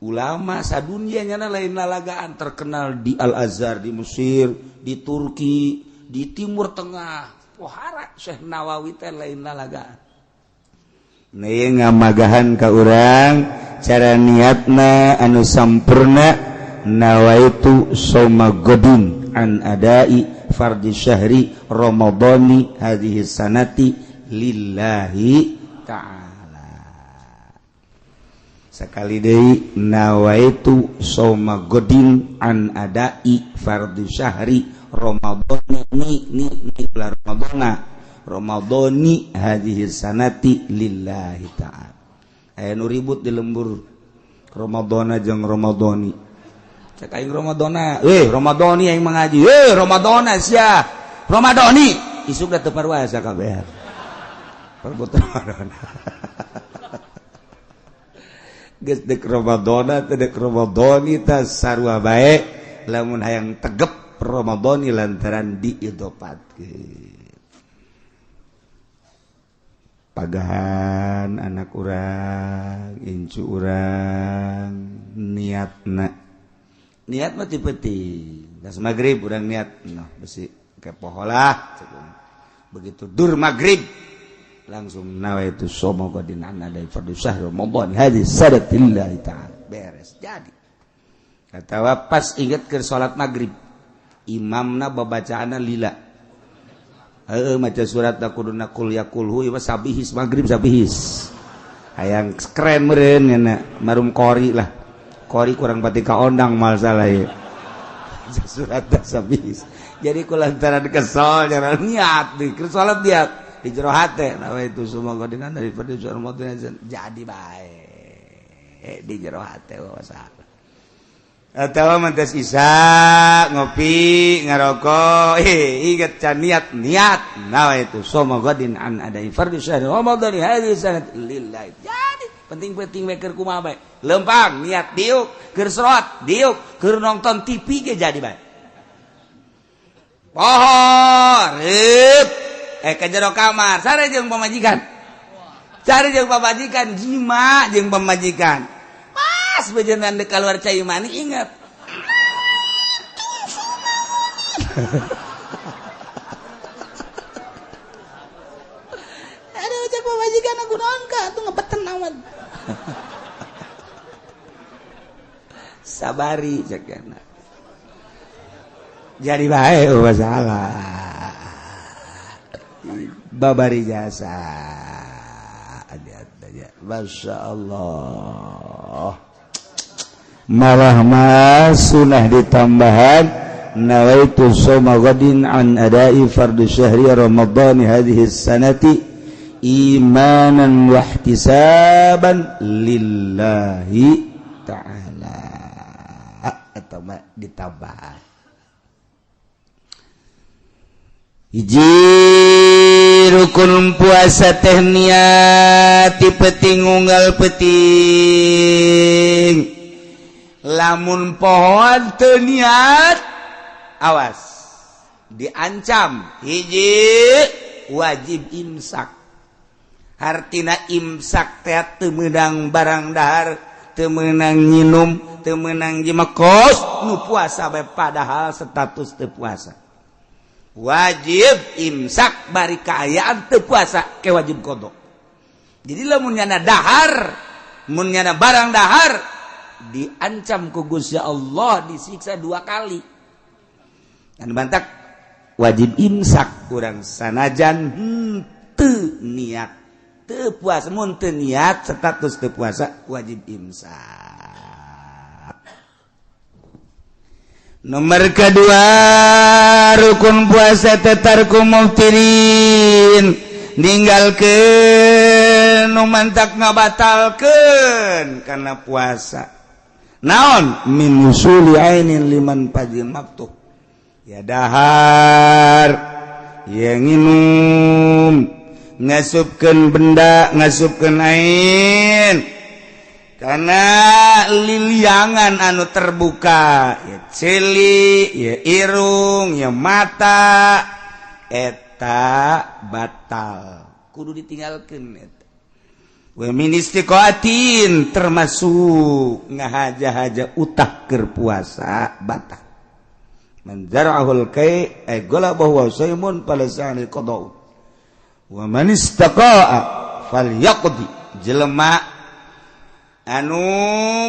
ulama sadunya nyana lain lalagaan terkenal di Al-Azhar di Mesir di Turki di Timur Tengah pohara Syekh Nawawi teh lain lalagaan. Nah ngamagahan ka urang cara niatna anu sampurna nawaitu soma godin an adai fardhi syahri ramadhani hadhihi sanati lillahi ta'ala. Sekali deui nawaitu soma godin an adai fardhi syahri ramadhani ni ni ni ramadhana ramadhani hadhihi sanati lillahi ta'ala. Aya nu ribut di lembur Ramadhana jeung Ramadhani. Cek aing Ramadhana, Ramadhani aing mengaji, Ramadhana sia. Ramadhani isuk da teu parwasa kabeh. Perbut Ramadhana. Geus deuk Ramadhana teu deuk Ramadhani tah sarua bae lamun hayang tegep Ramadhani lantaran diidopatkeun. Pagahan anak urang, incu urang niatna. Niat mah ti peuting. Das magrib urang niat, noh besi kepoho lah. Begitu dur magrib langsung nawaitu soma qadin anna dai fardhu syahr Ramadan hadis sadatillahi ta'ala. Beres jadi. Atawa pas inget keur salat magrib, imamna babacaanna lila. Heeh maca surat da kuduna kul yaqulhu ieu sabihis magrib sabihis. Hayang keren meureun nya marum qori lah. Qori kurang pati kaondang mal salah ieu. Surat da sabihis. Jadi kulantaran kesel jalan niat di keur salat niat di jero hate nawaitu suma qadina dari fardhu syahr Ramadan jadi bae di jero hate masalah. Atawa mantas isya ngopi ngarokok inget can niat niat nawaitu soma qadin an adai fardhu syahr Ramadan hadhihi sanat lillahi. Jadi penting-penting we keur kumaha bae lempang niat diuk keur salat diuk keur nonton TV ge jadi bae poho reup ka jero kamar sare jeung pamajikan sare jeung pamajikan jima jeung pamajikan pas bejenan dek keluar cai mani ingat. Aduh cek pamajikan aku naon ka atuh ngebeten amat. Sabari cek kana. Jadi bae masalah. Babari jasa. Masya Allah. Malah masunah ditambahan nawaitu soma ghadin an adai fardhu syahri Ramadan hadhihi sanati imanan wa ihtisaban lillahi ta'ala. Atau ditambah hiji rukun puasa teh niat ti peuting unggal peuting. Lamun pohoan teu niat awas diancam hiji wajib imsak. Hartina imsak teh teu meunang barang dahar, teu meunang nginum, teu meunang jimekos nu puasa bae padahal status teu puasa. Wajib imsak bari kaayaan teu puasa ke wajib qada. Jadi lamun nyana dahar, mun nyana barang dahar diancam ku Gusti Allah disiksa 2 kali. Dan bantak wajib imsak urang sanajan henteu niat teu puasa, mun teu niat status teu puasa wajib imsak. Nomor kedua rukun puasa tetarku muftirin ninggalkeun nu mantak ngabatalkeun kana puasa. Naon min usuli ainin liman fajin maftuh. Ya dahar, ya nginum, ngasupkeun benda, ngasupkeun ain karena liliangan anu terbuka, ya ceuli, ya irung, ya mata, eta batal, kudu ditinggalkeun eta. Wa min istiqaatin termasuk ngahaja-haja utah keur puasa batal. Man zara'ahul kai ay galabahu wa saymun falasani qada'u. Wa man istaqa'a falyaqdi. Jelema anu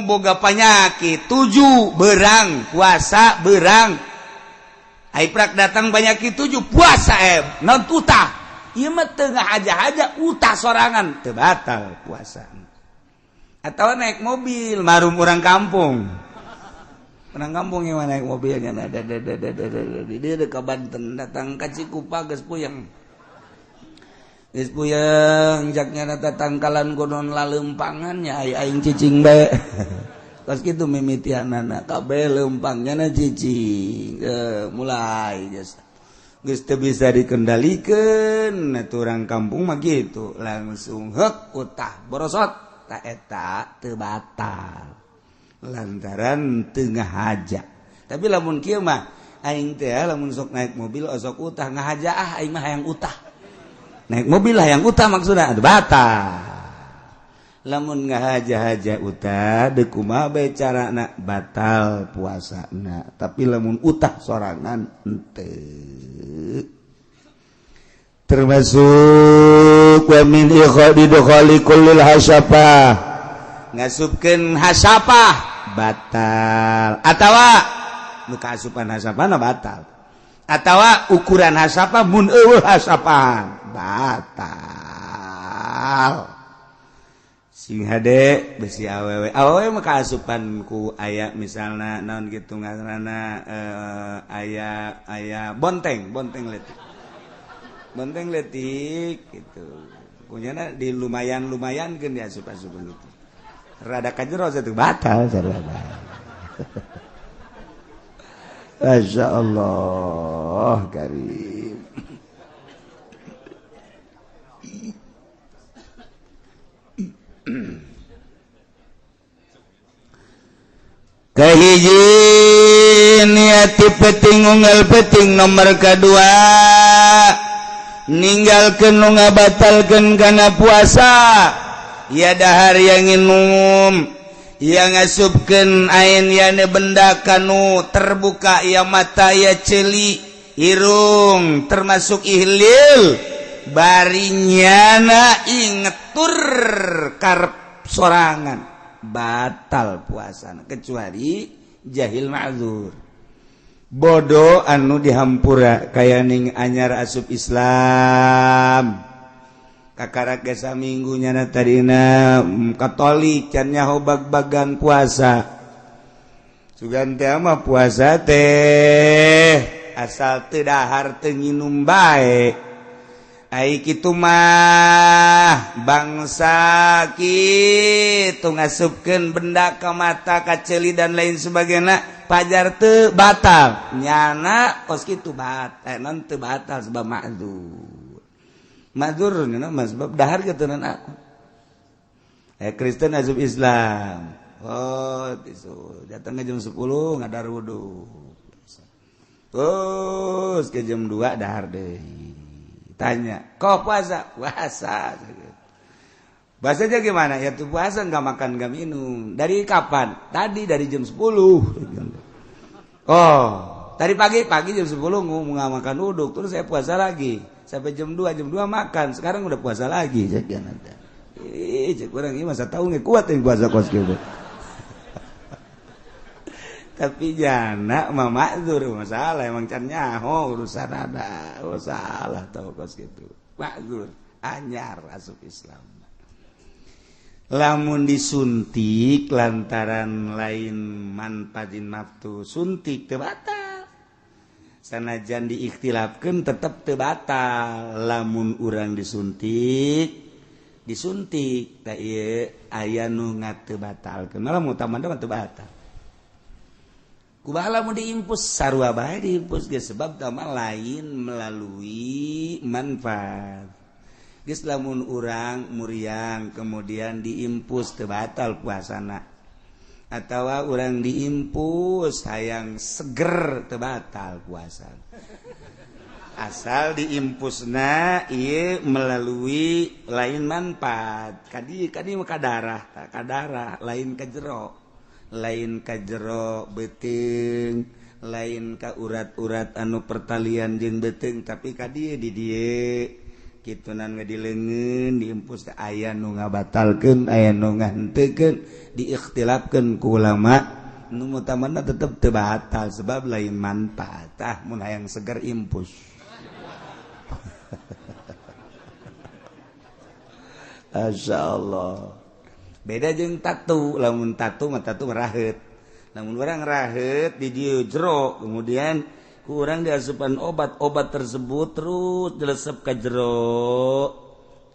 boga panyakit 7 berang puasa berang ai prak datang panyakit 7 puasa non utah ieu mah teu ngahaja-haja utah sorangan teu batal puasa. Atau naik mobil marum urang kampung yang naik mobilnya ada dia ke Banten datang ka Cikupa geus puyeng geus puyeng jaknya tangkalan gonon lalempangannya ai aing cicing bae. Pas kitu mimitianana kabeh lempangnya na cicing mulai geus geus teu bisa dikendalikeun atuh urang kampung mah kitu langsung heuk utah borosot ta eta teu batal lantaran teu ngahaja. Tapi lamun kieu mah aing teh lamun sok naik mobil osok utah ngahaja ah aing mah hayang utah. Naik mobil lah yang utah maksudnya batal. Lamun ngahaja-haja utah deuk kumaha bae carana batal puasana. Tapi lamun utah sorangan henteu. Termasuk wa min ikhadi dukhali kullil hasyafah. Ngasupkeun hasyafah batal. Atawa nu kaasupan hasyafah batal. Atawa ukuran hasyafah mun eueuh hasyafah batal. Sing hade besi awewe awewe mah kaasupan ku aya misalna naon kitu ngaranna aya aya bonteng bonteng leutik gitu kunyana di lumayan-lumayankeun diasup-asupan gitu rada ka jero satu batal sarana. Masya Allah karim. Kahiji niati peting unggal peting nomor kedua ninggalkeun nu ngabatalkeun kana puasa ya dahar yang nginum yang ngasupkeun ain yane benda kanu terbuka ya mata ya ceuli irung termasuk ihlil barinyana ingetur karep sorangan batal puasana kecuali jahil ma'dzur bodoh anu dihampura kaya ning anyar asup Islam kakarak ge saminggu nyana tadina Katolik can nyaho bag-bagan puasa sugan teh mah puasa teh asal teu dahar teu nginum bae ai kitu mah bangsa kitu ngasupkeun benda ka mata ka ceuli dan lain sebagainya pajar teu batal nyana kos kitu batal non teu batal sebab ma'dzur ma'dzur nya mah sebab dahar keturunan aku Kristen asup Islam oh tisu datang ke jam 10 ngadar wudu terus ke jam 2 dahar deui. Tanya, kok puasa? Puasa. Bahasanya gimana? Ya tuh puasa nggak makan nggak minum. Dari kapan? Tadi dari jam 10. Oh, tadi pagi jam 10 nggak makan uduk, terus saya puasa lagi sampai jam 2, jam 2 makan. Sekarang udah puasa lagi. Ih, cek orang ini masa tahu nggak kuat yang puasa kos gitu. Tapi jana mah makdzur masalah emang can nyaho urusan ada oh salah tau kos gitu makdzur anyar asup Islam. Lamun disuntik lantaran lain manfaat naftu suntik teu batal. Sanajan diikhtilafkeun tetep teu batal. Lamun urang disuntik disuntik tah ieu aya nu ngateu batalkeun. Malah mutamana mah teu batal. Kumaha lamun diimpus sarua bae diimpus geus sebab tah mah lain melalui manfaat. Geus lamun urang muriang kemudian diimpus teu batal puasana. Atawa urang diimpus hayang seger teu batal puasa. Asal diimpusna ieu melalui lain manfaat. Kadi kadi mah ka darah, tah ka darah lain ka jero. Lain ka jero beuteung, lain ka urat-urat anu pertalian jeung beuteung tapi ka dieu di dieu. Kitunan di leungeun diimpus teh aya nu ngabatalkeun aya nu ngahenteukeun diikhtilafkeun ku ulama nu mutamana tetep teu batal sebab lain manfaat tah mun hayang seger impus. Masyaallah. Beda jeung tatu, lamun tatu mah tatu raheut. Lamun urang raheut di dieu jero kemudian kurang diasupan obat-obat tersebut terus dilesep ke jero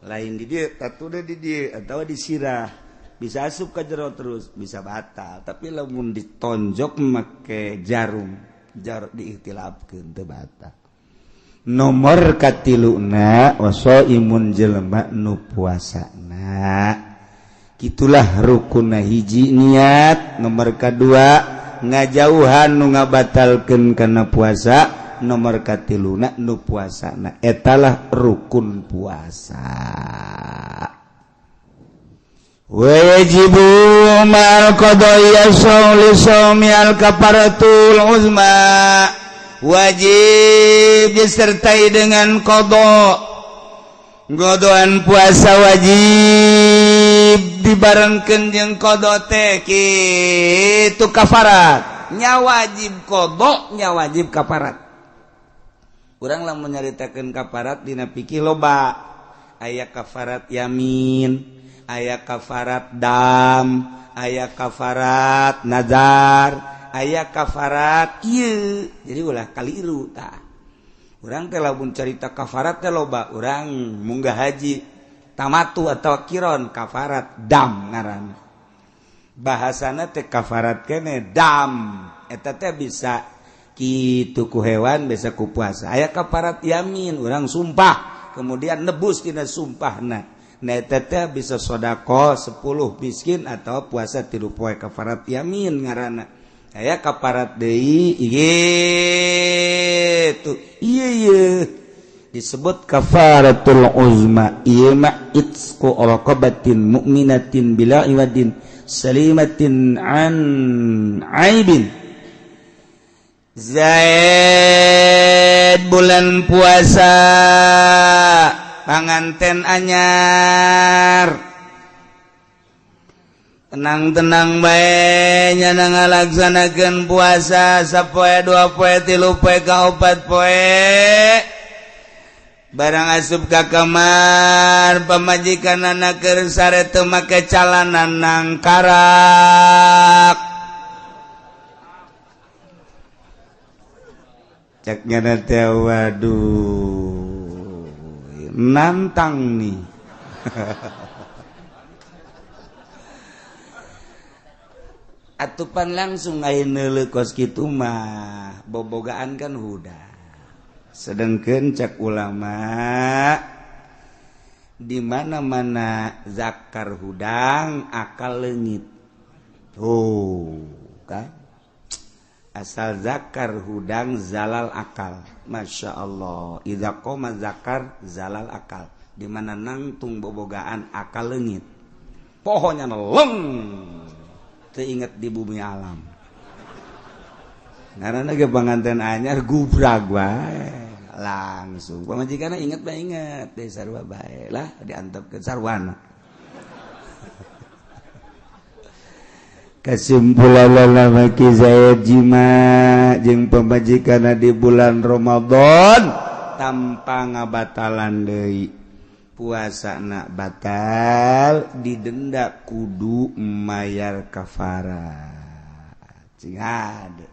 lain di dia tatu di dia atau disirah bisa asup ke jero terus bisa batal. Tapi lamun ditonjok make jarum jarum diikhtilafkeun teu batal. Nomor katiluna wasaimun jelema nu puasana kitulah rukunna hiji niat. Nomor kadua ngajauhan nu ngabatalkeun kana puasa. Nomor katiluna nu puasana etalah rukun puasa. Wajibu ma'al qada'i shauli shaumi al kafaratul uzma, wajib disertai dengan qada. Godoan puasa wajib dibarengkeun jeung qada teh kitu kafarat. Nya wajib qada, nya wajib kafarat. Urang lamun nyaritakeun kafarat dina fikih loba. Aya kafarat yamin, aya kafarat dam, aya kafarat nazar, aya kafarat ieu. Jadi ulah kaliru tah. Urang teh lamun carita kafarat teh loba, urang munggah haji tamatu atau kiron kafarat dam ngaranna. Bahasana teh kafarat kene dam. Eta teh bisa kitu ku hewan bisa ku puasa. Aya kafarat yamin, urang sumpah kemudian nebus tina sumpahna. Nah eta teh bisa sedekah 10 miskin atau puasa 3 poe kafarat yamin ngaranna. Aya kafarat deui gitu. Ieu ieu disebut kafaratul uzma. Ieu mah itqu raqabatin mu'minatin bila iwadin salimatin an aibin. Zaid bulan puasa panganten anyar tenang-tenang bae nyana ngalaksanakeun puasa sapoe dua poe tilu poe kaopat poe barang asup ka kamar pamajikanana keur sare teu make calana nangkarak cek nyana teh waduh nantang nih. Atupan langsung aya neuleuh kos kitu mah bobogaan kan huda. Sedengkeun cek ulama di mana-mana zakar hudang akal leungit. Oh, kan? Asal zakar hudang zalal akal. Masya Allah. Idza qoma zakar zalal akal. Di mana nangtung bobogaan akal leungit. Pohonnya leng. Teingat di bumi alam. Karena ge panganten anyar gubrag bae langsung. Pamajikanna inget bae inget deh sarua bae lah diantepkeun sarwana. Kesimpulan lalaki Zaid jima jeung pamajikanna di bulan Ramadan tanpa ngabatalan deui. Puasa nak batal didenda kudu mayar kafarat. Cing hade.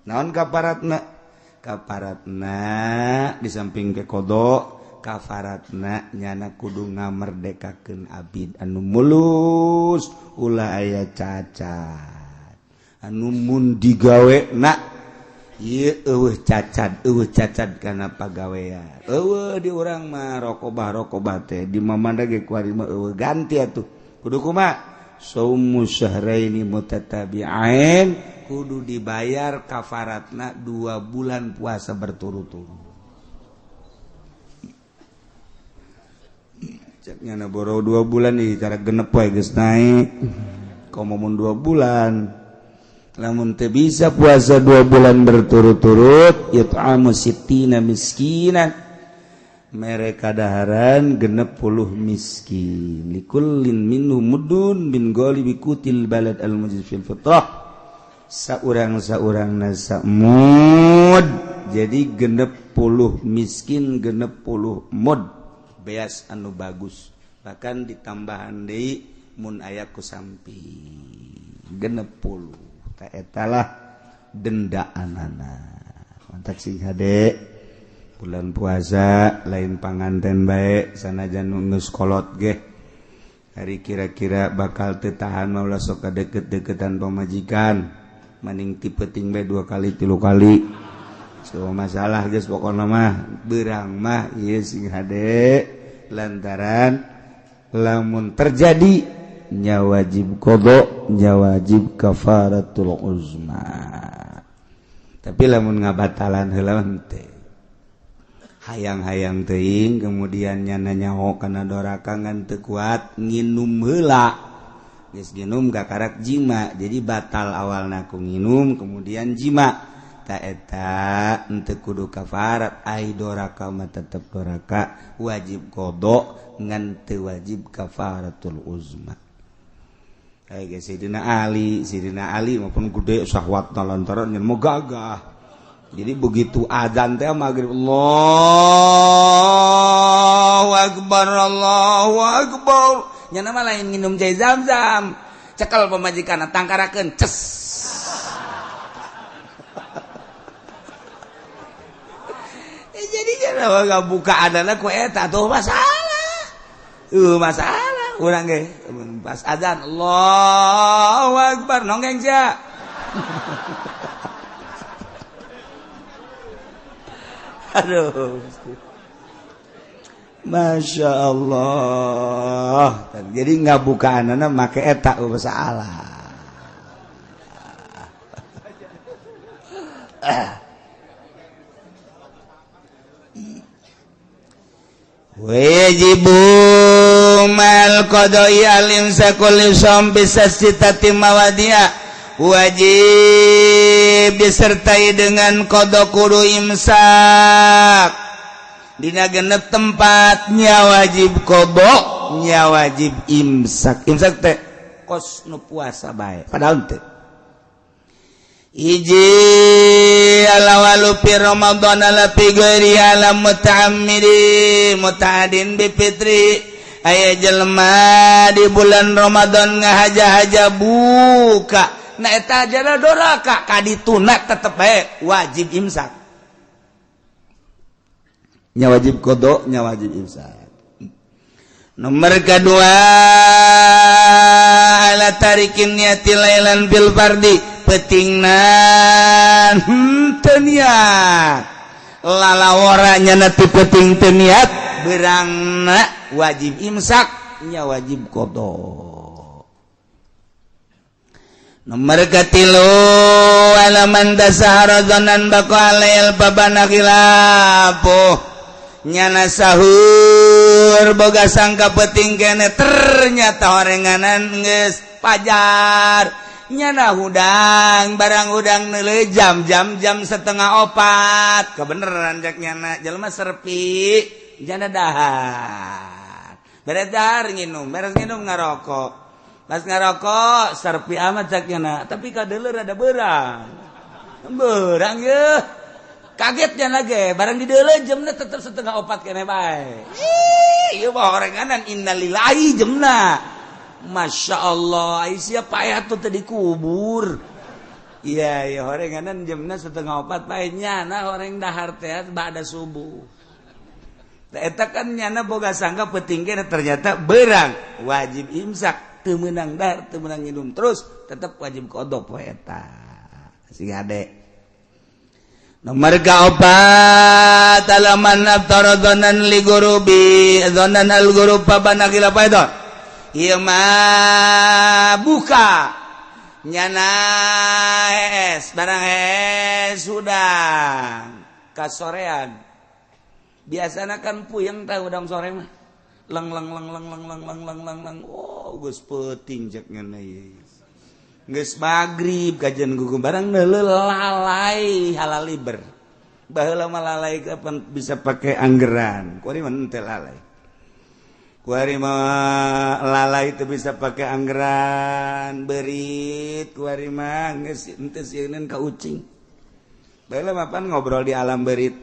Naon kafaratna? Kafaratna di samping ke qada, kafaratna nyana kudu ngamerdekakeun abid anu mulus ulah aya cacat. Anu mun digawe na ieu eueuh cacat kana pagawean. Eueuh di urang mah rokobah teh di mamanda ge kuari mah eueuh ganti atuh. Kudu kumaha? Saumu syahraini mutatabi'ain, kudu dibayar kafaratna 2 bulan puasa berturut-turut. Cek nyana boro 2 bulan nih cara genep wae geus naik. Komo mun 2 bulan. Lamun teu bisa puasa 2 bulan berturut-turut, it'amu sittina miskinan, mereka daharan 60 miskin, likullin minhum mudun min ghalibi qutil balad al mujiz fil fitrah, saurang-saurang nasa mud, jadi 60 miskin 60 mud, beas anu bagus, bahkan ditambahan deui mun aya ku samping 60. Etalah dendaanana. Mantap sing hade bulan puasa lain panganten bae sanajan geus kolot ge. Hari kira-kira bakal teu tahan mah ulah sok deket-deketan pamajikan. Maning ti peuting bae 2 kali 3 kali. So masalah geus pokona mah beurang mah ieu sing hade lantaran lamun terjadi nya wajib qada, nya wajib kafaratul uzma. Tapi lamun ngabatalan heula teh. Hayang-hayang teuing kemudian nyana nyaho kana doraka ngan teu kuat nginum heula. Geus nginum kakarak jima, jadi batal awalna ku nginum kemudian jima. Ta eta henteu kudu kafarat, ai doraka mah tetep doraka, wajib qada ngan teu wajib kafaratul uzma. Kayak Sayyidina Ali maupun gede syahwatna lantaran nyen mau gagah. Jadi begitu azan teh maghrib Allahu akbar Allahu akbar. Nya mah lain nginum cai zam-zam. Cekel pamajikanna tangkarakeun ces. Jadi nya buka adana ku eta tuh masalah. Masalah. Urang ge pas azan Allahu akbar nonggeng sia. Aduh. Masya Allah. Jadi nggak bukaanana make eta masalah. Wajibu mal qada'i al-imsakul lisam bisasitati mawadia, wajib disertai dengan qada kudu imsak dina genep tempatnya wajib qada nya wajib imsak. Imsak teh kos nu puasa bae padahal teh hiji alawalu fi Ramadan ala fi ghairi ala muta'ammidi muta'adin bi fitri, aya jelema di bulan Ramadan ngahaja-haja buka na eta jana doraka kadituna tetep bae wajib imsak nya wajib qada nya wajib imsak. Nomor kedua ala tarikin niati lailan bil fardi, petingnan teu niat lalawara nyana ti peting teu niat beurangna wajib imsak nya wajib qada. Nomor katilu ala man tasahara dzanan baqa alail babana khilafuh, nyana sahur boga sangka peting kene ternyata orenganan geus pajar nyana hudang barang hudang neuleuh jam jam jam 3:30 kebeneran cek nyana jelema serpi nyana dahar beres dahar nginum beres nginum ngarokok pas ngarokok serpi amat cek nyana tapi kadeuleu rada beurang beurang yeuh kagetnya lagi barang di deuleu jamna tetep 3:30 kene bae. Ieu mah orenganan innalillahi jemna. Masya Allah, ai sia payah tuh tadi kubur. Iya, iya horenganan jemna 3.30 paeh nyana horeng dahar teh ba'da subuh. Eta kan nyana boga sangka peuting ge ternyata berang wajib imsak, teu meunang dahar, teu meunang minum terus tetep wajib qada poe eta. Sing ade. Nomor kaopat alaman aftara dzanan li gurubi dzanan al gurub pabana khilaf itu. Ieu mah buka nyana es barang es sudah kasorean. Biasana kan puyeng tah udang sore mah. Leng leng leng leng leng leng leng leng leng leng. Oh, geus peuting cek ngeunah ieu. Geus magrib kajian gugu barang neuleuh lalai halaliber. Baheula mah lalai kapan bisa pakai anggeran. Kuari mah henteu lalai. Kuari mah lalai teu bisa pakai anggeran, beurit kuari mah geus henteu sieuneun ka ucing. Baheula mah pan ngobrol di alam beurit.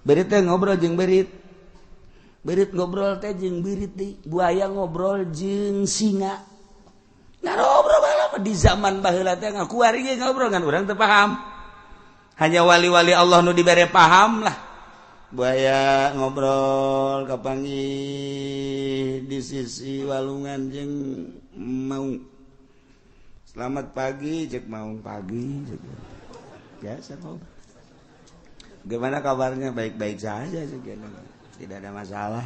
Beurit teh ngobrol jeung beurit. Beurit ngobrol teh jeung beurit deui. Buaya ngobrol jeung singa. Ngobrol di zaman baheula teh ngakuari ge ngobrol kan urang teu paham. Hanya wali-wali Allah nu dibere paham lah. Buaya ngobrol kapanggih di sisi walungan jeung maung. Selamat pagi cek maung pagi cek. Biasa ngobrol. Gimana kabarnya? Baik-baik saja cek. Tidak ada masalah.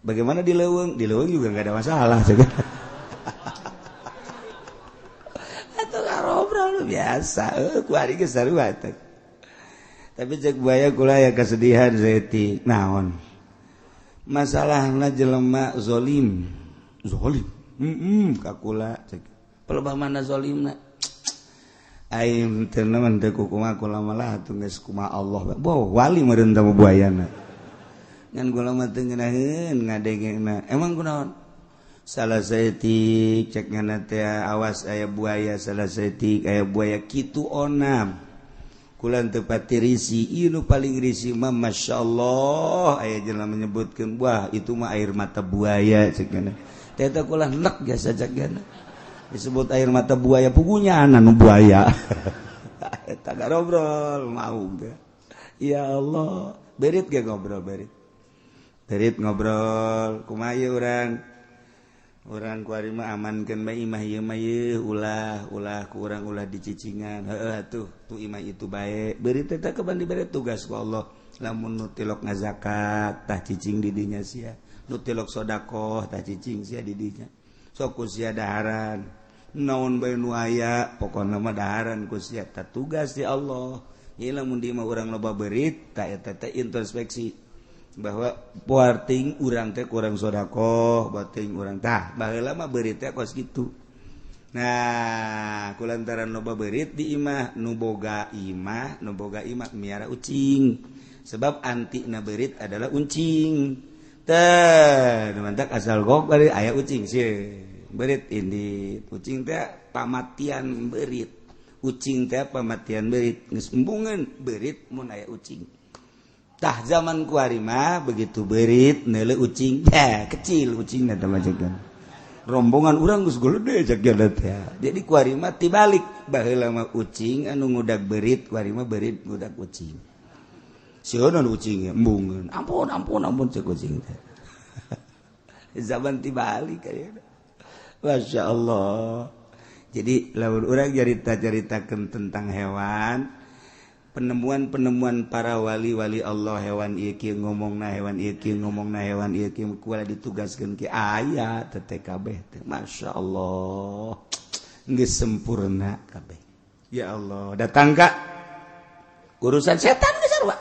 Bagaimana di leuweung? Di leuweung juga enggak ada masalah cek. Ngobrol biasa, kuari geus sarua teh. Tapi cek buaya kula ya kesedihan saeutik. Naon? Masalahna jelema zolim. Zolim. Heeh, ka kula cek. Pelebah mana zolimna? Aing teu naon teu kumaha kula malah atuh geus kumaha Allah. Boh, wali meureun teh buayana. Ngan kula mah teu ngeunaheun ngadengena. Emang kunaon? Salah saeutik cek ngana teh awas aya buaya, salah saeutik aya buaya kitu onam. Kula teu pati risi, ieu nu paling risi mah masyaallah aya jelema menyebutkeun wah itu mah air mata buaya cek ngana. Teh teh kula nek jasa cek ngana. Disebut air mata buaya pugunya nu buaya. Eta ngobrol mau teh. Ya Allah, berit ge ngobrol berit. Berit ngobrol kumaha ieu urang? Urang kuari mah amankeun bae imah ieu mah ieu ulah ulah ku urang ulah dicicingan heueuh atuh tu imah itu bae beurit teh kapan dibere tugas ku Allah lamun nu tilok ngazakat tah cicing di dinya sia nu tilok sedekah tah cicing sia di dinya sok ku sia daharan naon bae nu aya pokona mah daharan ku sia tah tugas di Allah ieu lamun di imah urang loba beurit tah eta teh introspeksi bahwa poarting urang teh kurang sodakoh bating urang tah baheula mah beurit teh kos kitu. Nah kulantaran loba beurit di imah nu boga imah nu boga imah miara ucing sebab anti na beurit adalah uncing teh mantak asal gok bari aya ucing sih beurit ini ucing teh pamatian beurit ucing teh pamatian beurit geus embungeun beurit mun aya ucing. Tah zaman kuari mah begitu beurit neuleuh ucing teh kecil ucingna teh majegan. Rombongan urang geus gede cek teh. Jadi kuari mah tibalik baheula mah ucing anu ngudag beurit kuari mah beurit ngudag ucing. Sieun ucing embungeun. Ampun ampun ampun cek ucing teh. Zaman tibalik ayeuna. Masya Allah. Jadi lamun urang carita-caritakeun tentang hewan penemuan-penemuan para wali-wali Allah hewan ieu kieu ngomongna hewan ieu kieu ngomongna hewan ieu kieu kuala ditugaskeun ki aya teh kabeh teh masyaallah geus sempurna kabeh. Ya Allah datang ka urusan setan geus sarua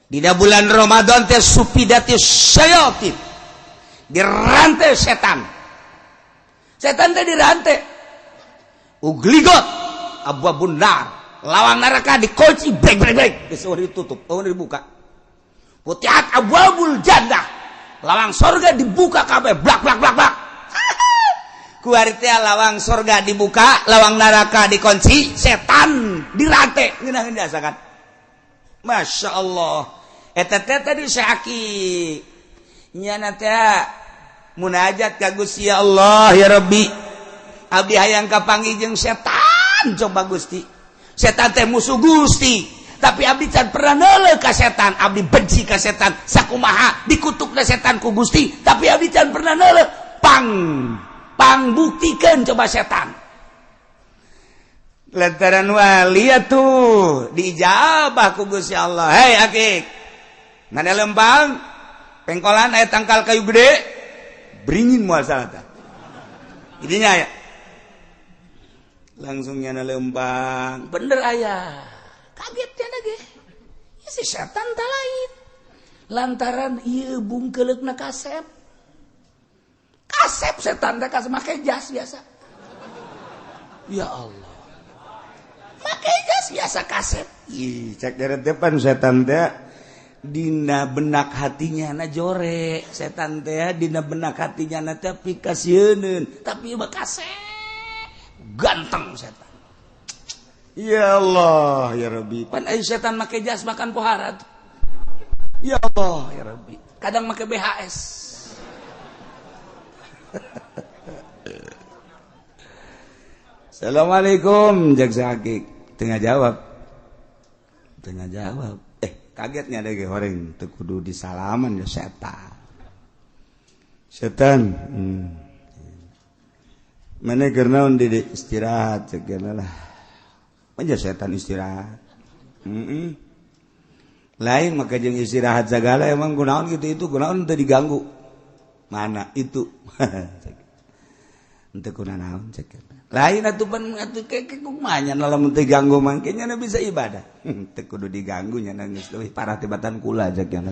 dina bulan Ramadan teh supidati syayatin dirantai setan setan teh dirantai ugligot abwabun nar lawang neraka dikunci brek brek brek geus ditutup eueun dibuka putiat abwabul jannah lawang sorga dibuka kabeh blak blak blak blak kuari teh lawang sorga dibuka lawang neraka dikunci setan dirantai ngeunaheun diasakan. Masya Allah eta teh tadi Syekh Aki Nyana teh munajat ka Gusti ya Allah ya Rabbi. Abdi hayang kapanggih jeung setan coba Gusti. Setan teh musuh Gusti. Tapi abdi can pernah neuleuh ka setan, abdi benci ka setan. Sakumaha dikutukna setan ku Gusti, tapi abdi can pernah neuleuh. Pang pang buktikeun coba setan. Lantaran wali atuh diijabah ku Gusti Allah. Hei akik. Mana lempang pengkolan aya tangkal kayu gede, beringin moal salah tah. Idinya ya. Langsung nyana lempang, bener aya. Kaget nya ge. Si setan tak lain. Lantaran ieu bungkeuleukna kasep. Kasep setan teh kasep make jas biasa. Ya Allah. Make jas biasa kasep. Ih, cek dari depan setan teh dina benak hatinya na jore. Setan teh dina benak hatinya na teh pikasieuneun, tapi mah kasep. Ganteng setan. Ya Allah ya Rabbi. Pan ai setan make jas makan pohara. Ya Allah ya Rabbi. Kadang make BHS. Assalamualaikum jaksa akik. Tengah jawab. Tengah jawab. Kagetnya ada ge horeng teu kudu disalaman ya setan. Setan. Mana keur naon di istirahat cek lah. Aja setan istirahat. Lain maka jeung istirahat segala emang gunaon gitu itu gunaon teu diganggu. Mana itu? Henteu kunaon cek. Lain atuh pan atuh ke kumaha nya lamun teu ganggu mangke nya bisa ibadah. Teu kudu diganggu nya geus leuwih parah tibatan kula cek nya.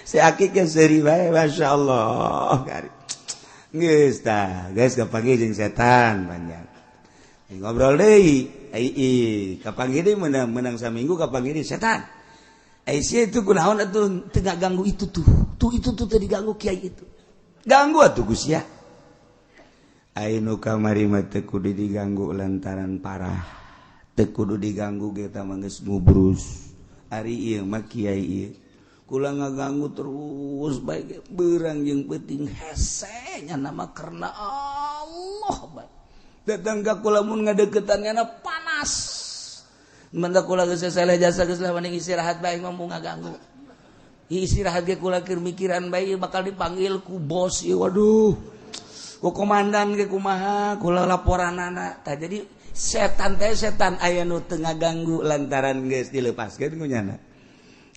Si akik ge seuri bae masyaallah. Geus tah, geus kapanggih jeung setan banyak. Ngobrol deui, ai kapanggih deui menang saminggu kapanggih deui setan. Ai sia itu kunaon atuh teu ngaganggu itu tuh. Tuh itu tuh teu diganggu kiai itu. Ganggu atuh Gusti ya. Ai nu kamari mah teu kudu diganggu lantaran parah. Teu kudu diganggu ge tah mah geus ngubrus. Ari ieu mah kiai ieu. Kula ngaganggu terus baik berang jeung penting hese nya nama karena Allah baik. Datang ka kula mun ngadeukeutan nya panas. Menta kula geus saleh jasa geus lah mending istirahat bae mah ngaganggu. Istirahat ge kula keur mikiran bae bakal dipanggil ku bos ieu waduh. Ku komandan ge kumaha kula laporanana. Tah jadi setan teh setan aya nu teu ngaganggu lantaran geus dilepaskeun ku nyana.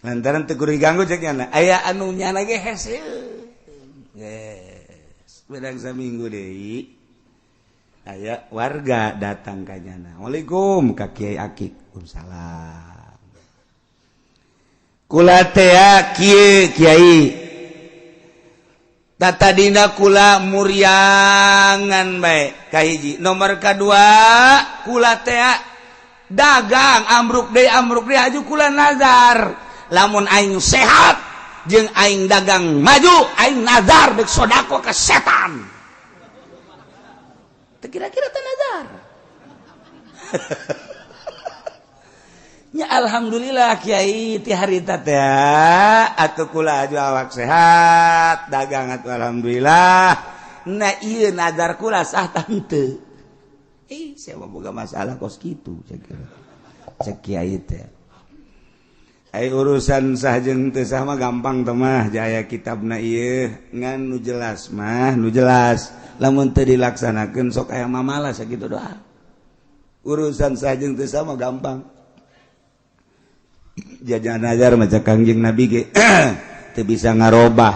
Lantaran teu kudu diganggu cek nyana. Aya anu nyana ge hese. Geus, bedang saminggu deui. Aya warga datang ka nyana. Waalaikum ka Kiai Akik. Waalaikumsalam. Kula teh kieu Kiai. Tatadina kula muriangan bae kahiji. Nomor kadua kula teh dagang ambruk deui aju kula nazar. Lamun aing sehat jeung aing dagang maju aing nazar dek sodako ke setan. Teu kira-kira teh nazar. Nya alhamdulillah kiai ti harita teh atuh kula aju awak sehat dagang atuh alhamdulillah. Nah ieu nazar kula sah tah henteu. Ih sia mah boga masalah kos kitu cek kira. Cek kiai teh. Ai urusan sah jeung teu sah mah gampang teh mah jaya kitabna ieu ngan nu jelas mah nu jelas lamun teu dilaksanakeun sok aya mamala sakitu doa. Urusan sah jeung teu sah mah gampang. Jajan nazar mah cek Kangjeng Nabi ge teu bisa ngarobah.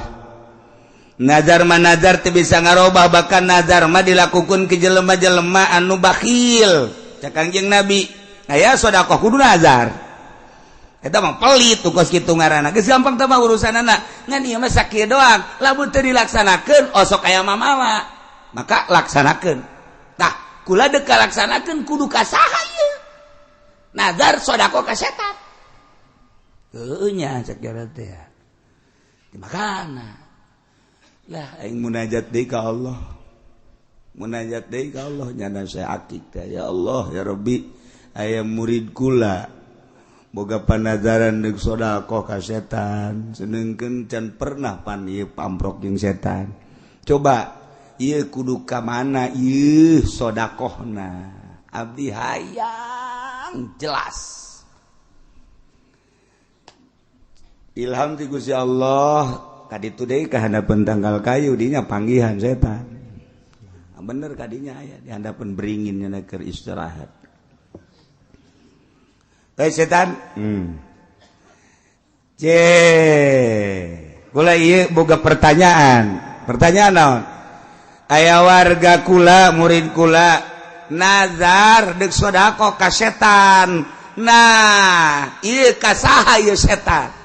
Nazar mah nazar teu bisa ngarobah bahkan nazar mah dilakukeun ke jelema-jelema anu bakhil. Cek Kangjeng Nabi aya sedekah kudu nazar. Eta mah pelit tuh kos kitu ngaranna. Geus gampang teh mah urusanana. Ngan ieu mah sakieu doang. Lamun teu dilaksanakeun osok aya mamala. Maka laksanakeun. Tah, kula deuk kalaksanakeun kudu ka saha ieu? Nazar sedekah ka setan. Heueuh nya cek jaran teh. Dimakana. Lah aing munajat deui ka Allah. Munajat deui ka Allah nyana saya akik teh. Ya Allah ya Rabbi, aya murid kula. Boga panazaran deuk sedekah ka setan, sedengkeun can pernah pan ieu pamprok jeung setan. Coba ieu kudu ka mana ieu sedekahna? Abdi hayang jelas. Ilham ti Gusti Allah kaditu deui ka handapeun tangkal kayu dinya panggihan setan. Bener kadinya aya di handapeun beringin nya keur istirahat. Hei setan. C. Kula ieu boga pertanyaan. Pertanyaan naon? Aya warga kula, murid kula nazar deuk sedekah ka setan. Nah, ieu ka saha ieu setan?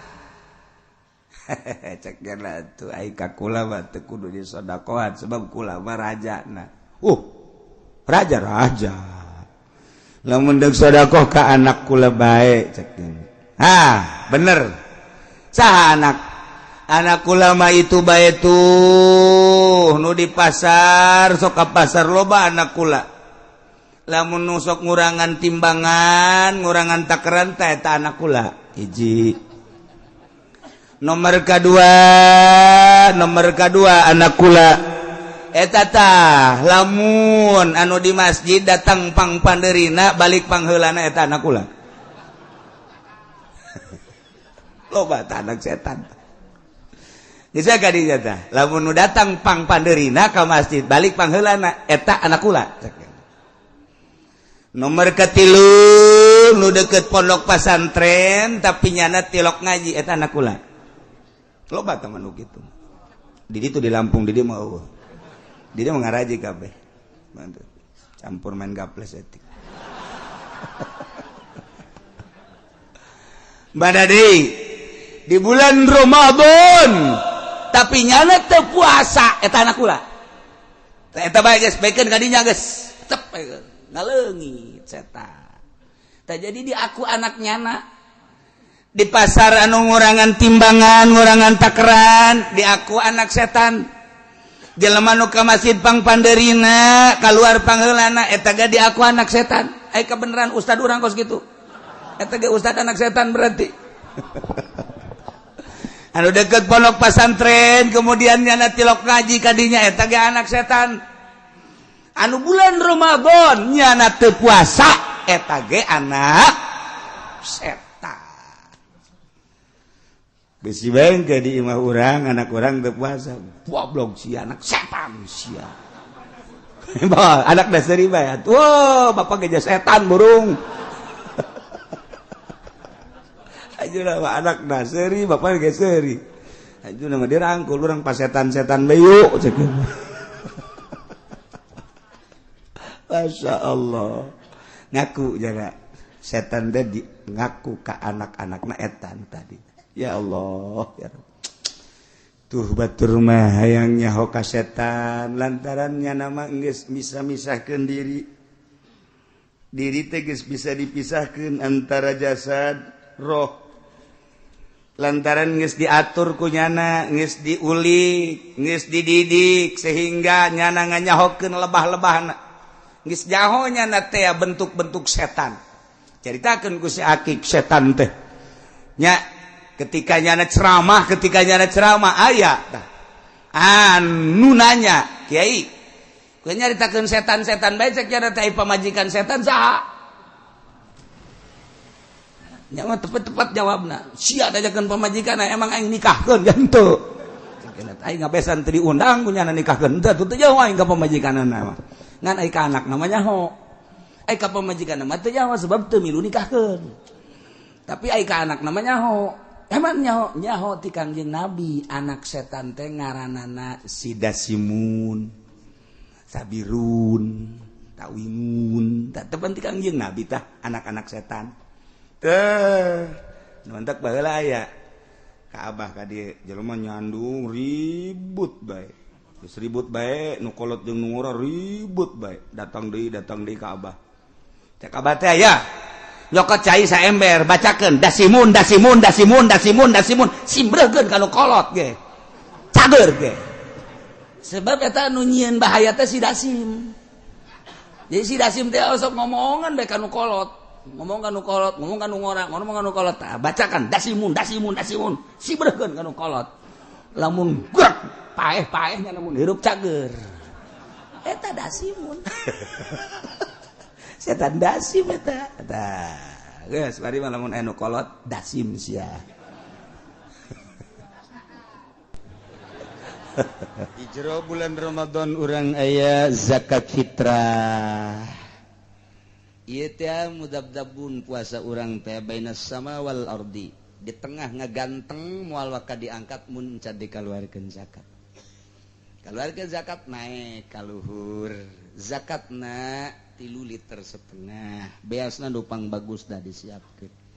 Cek geuna atuh ai ka kula mah teu kudu disodakohan sebab kula mah rajana. Raja-raja. Lamun deuk sedekah ka anak kula bae cek. Ha, bener. Saha anak? Anak kula mah itu bae tuh nu di pasar, sok ka pasar loba anak kula. Lamun nu sok ngurangan timbangan, ngurangan takaran teh eta anak kula. Hiji. Nomor kedua anak kula. Eta tah lamun anu di masjid datang pang panderina balik pangheulana eta anak kula. Loba tah anak setan. Geus ka dinya tah lamun nu datang pang panderina ka masjid balik pangheulana eta anak kula. Nomor katilu nu deket pondok pasantren tapi nyana tilok ngaji eta anak kula. Loba tah manu kitu. Di ditu di Lampung di dieu mah eueuh. Dia mengaraji kabeh. Campur main gaples etik. Badadi di bulan Ramadan tapi nyana teu puasa eta anak kula. Eta bae geus bekeun ka dinya geus. Tep ngaleungit setan. Tah jadi di aku anak nyana di pasar anu ngurangan timbangan, ngurangan takaran, di aku anak setan. Jelema nu ka masjid pang panderina kaluar pangheulana eta ge di aku anak setan. Ai kabeneran ustad urang kos kitu. Eta ge ustad anak setan berarti. Anu deket pondok pasantren kemudian nyana tilok ngaji kadinya eta ge anak setan. Anu bulan Ramadan nyana teu puasa eta ge anak setan. Besi bengke di imah urang anak urang teu puasa. Goblok si anak setan sia. Anak dasar bae. Wah, bapak geus setan burung. Ayeuna mah anak dasari bapak geus seuri. Ayeuna mah dirangkul urang pas setan-setan bae cek. Masya Allah. Ngaku jaga setan teh ngaku ka anak-anakna etan tadi. Ya Allah, ya Rabb. Tuh batur mah hayang nyaho ka setan lantaran nya nama geus bisa misahkeun diri. Diri teh geus bisa dipisahkeun antara jasad roh. Lantaran geus diatur ku nyana, geus diulik, geus dididik sehingga nyana nganyahokeun lebah-lebahna. Geus nyaho nyana teh bentuk-bentuk setan. Caritakeun ku si Akik setan teh. Nya ketika nyana ceramah aya tah. Anu nanya, "Kiai, kowe nyaritakeun setan-setan bae cek nyana teh pamajikan setan saha?" Nya mah tepat-tepat jawabna. Sia dajakeun pamajikan emang aing nikahkeun henteu. Cek aing ngabesan teu diundang ku nyana nikahkeun henteu teu jauh aing ka pamajikanna mah. Ngan aing ka anakna mah nyaho. Aing ka pamajikanna mah teu nyaho sebab teu milu nikahkeun. Tapi aing ka anakna mah nyaho. Emang nyaho nyaho ti Kangjeng Nabi anak setan teh ngaranana Sidasimun, Sabirun, Tawingun. Tah tepan ti Kangjeng Nabi tah anak-anak setan. Teh, nu baheula aya ka abah ka dieu jelema nyandung ribut bae. Geus ribut bae nu kolot jeung nu ngora ribut bae. Datang deui ka abah. Cek abah teh aya nyokot cai saember bacakeun dasimun dasimun dasimun dasimun dasimun simbreukeun ka nu kolot ge. Cager ge. Sebab eta nu nyieun bahaya teh si dasim. Jadi si dasim teh sok ngomongan bae ka nu kolot. ngomong ka nu kolot, ngomong ka nu ngora, ngomong ka nu kolot. Tah, bacakan dasimun dasimun dasimun, sibreuhkeun ka nu kolot. Lamun gerak paeh-paehnya lamun hirup cager. Eta dasimun. Setan dasim eta. Tah, geus bari mah lamun anu kolot dasim sia. Ijro bulan Ramadan urang aya zakat fitrah. Ieu teh mudabdabun puasa urang teh bainas sama wal ardi. Di tengah ngaganteng moal waka diangkat mun can dikaluarkeun zakat. Kaluarkeun zakat naik ka luhur. Zakatna 3,5 liter. Beasna nu pang bagus dah disiapkeun.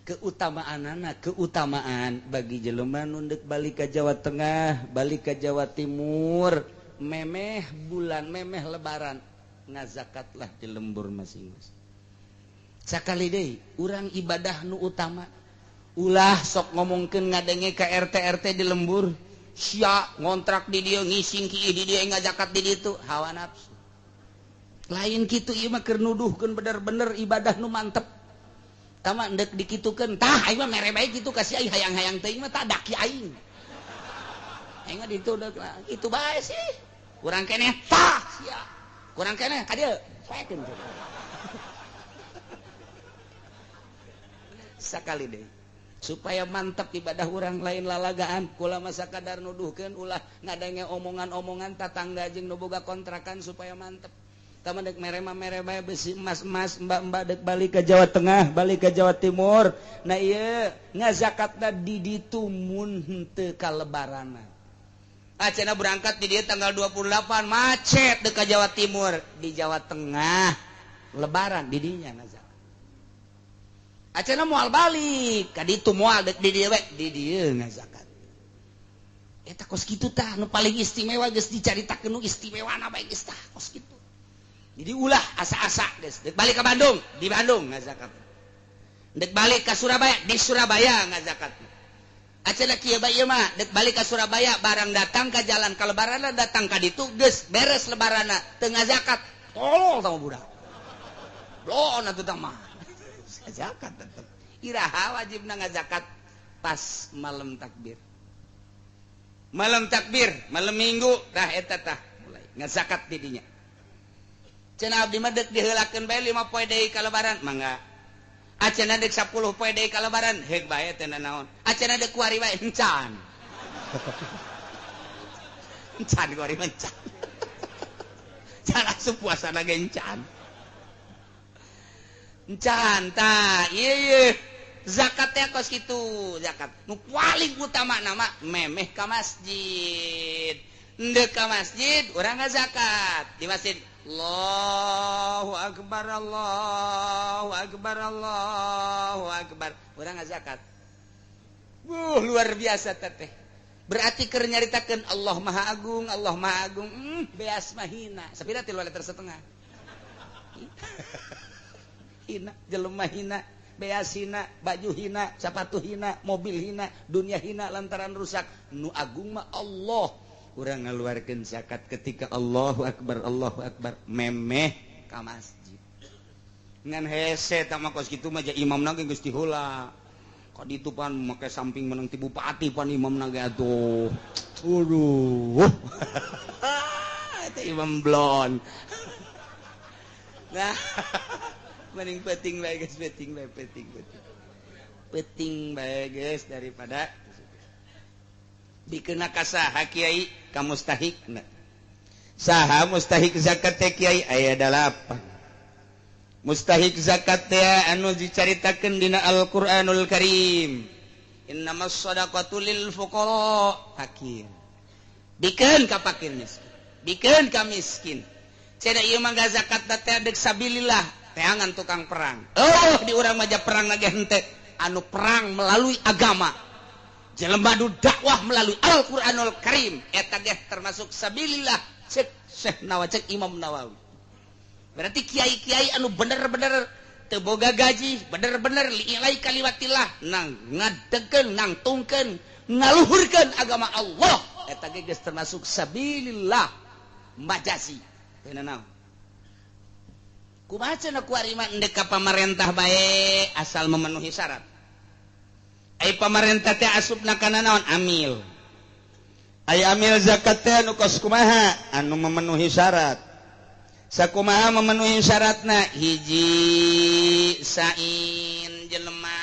Keutamaanana keutamaan bagi jelema nu deuk balik ka Jawa Tengah, balik ka Jawa Timur, memeh bulan memeh lebaran ngazakatlah di lembur masing-masing. Sakali deui urang ibadah nu utama ulah sok ngomongkeun ngadenge ka RT RT di lembur, sia ngontrak di dieu ngising kieu di dieu ngazakat di ditu, hawa nafsu. Lain kitu ieu mah keur nuduhkeun bener-bener ibadah nu mantep. Tama ndek dikitukeun tah aing mah mere bae kitu ka si aing hayang-hayang teuing mah tah daki aing. Aing mah ditu deuk kitu bae sih. Kurang keneh tah sia. Kurang keneh ka dieu poekeun. Sakali deui supaya mantep ibadah urang lain lalagaan kula mah sakadar nuduhkeun ulah ngadenge omongan-omongan tatangga jeung nu boga kontrakan supaya mantep. Tama dek merema merema besi emas-emas mbak-mbak dek balik ke Jawa Tengah, balik ke Jawa Timur. Nah iya ngazakatna di ditu mun henteu kalebarana. Acena berangkat di dieu tanggal 28 macet dek ka Jawa Timur, di Jawa Tengah lebaran di dinya ngazakat. Acena moal balik ka ditu moal dek di dieu we, di dieu ngazakat. Eta kos kitu tah nu paling istimewa geus dicaritakeun nu istimewana bae geus tah kos kitu. Jadi ulah asa-asa geus dek balik ke Bandung, di Bandung ngazakat. Dek balik ke Surabaya, di Surabaya ngazakat. Acena kieu bae ieu mah, dek balik ke Surabaya barang datang ka jalan ka lebaranna datang ka ditu geus beres lebaranna teu ngazakat. Tolol tah budak. Bloon atuh tah mah. Zakat tetep. Iraha wajibna ngazakat pas malam takbir. Malam takbir, malam Minggu tah eta tah mulai ngazakat di dinya. Cenah abdi mah deuk diheulakeun bae 5 poe deui ka lebaran mangga. Acenah deuk 10 poe deui ka lebaran heug bae teh naon. Acenah deuk kuari bae encan. Encan kuari mah encan. Can asup puasana ge encan. Encan tah ieu ieu zakat teh kos kitu zakat. Nu paling utama nama memeh ka masjid. Ndek ka masjid urang ngazakat di masjid. Allahu akbar Allahu akbar Allahu akbar. Urang ngazakat. Luar biasa teteh. Berarti keur nyaritakeun Allah Maha Agung, Allah Maha Agung. Beas mah hina. Sapira 3,5 liter. Hina, jelema hina, beas hina, baju hina, sepatu hina, mobil hina, dunia hina lantaran rusak. Nu agung mah Allah. Urang ngaluarkeun zakat ketika Allahu akbar Allahu akbar memeh ka masjid. Ngan hese tah mah kos kitu mah ja imamna ge geus diheula. Ka ditu pan make samping menang ti bupati pan imamna ge atuh. Aduh. Eta imam blon. Nah, mending penting bae geus penting bae penting penting. Penting bae geus daripada dikena ka saha kiai ka mustahikna. Saha mustahik zakat teh kiai aya 8. Mustahik zakat teh anu dicaritakeun dina Al-Qur'anul Karim. Innamas shadaqatu lil fuqara fakir. Bikeun ka fakir miskin. Bikeun ka miskin. Cenah ieu mah zakat teh deuk sabilillah, teangan tukang perang. Oh, di urang mah perang lagi henteu. Anu perang melalui agama. Jelema nu dakwah melalui Al-Qur'anul Karim eta ge termasuk sabilillah cek Syekh Nawawi cek Imam Nawawi. Berarti kiai-kiai anu bener-bener teu boga gaji, bener-bener liilai kalimatillah nang ngadegkeun, nangtungkeun, ngaluhurkeun agama Allah eta ge geus termasuk sabilillah majasi. Teu naon. Kumaha cenah kuari mah endek ka pamarentah bae asal memenuhi syarat. Ai pamarentah teh asupna kana naon? Amil. Ai amil zakat teh anu kos kumaha? Anu memenuhi syarat. Sakumaha memenuhi syaratna? Hiji sain jelema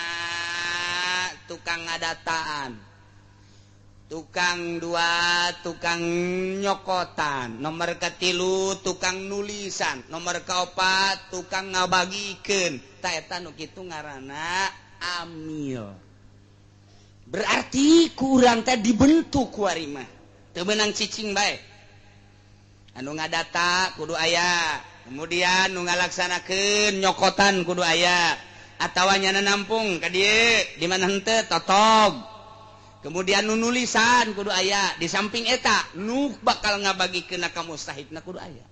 tukang ngadataan, tukang dua tukang nyokotan, nomor katilu tukang nulisan, nomor kaopat tukang ngabagikeun. Ta eta nu kitu ngaranna amil. Berarti kurang teh dibentuk ku ari mah. Teu meunang cicing bae. Anu ngadata kudu aya, kemudian nu ngalaksanakeun nyokotan kudu aya, atawa nyana nampung ka dieu di mana henteu totog. Kemudian nu nulisan kudu aya, di samping eta nu bakal ngabagikeun ka mustahikna kudu aya.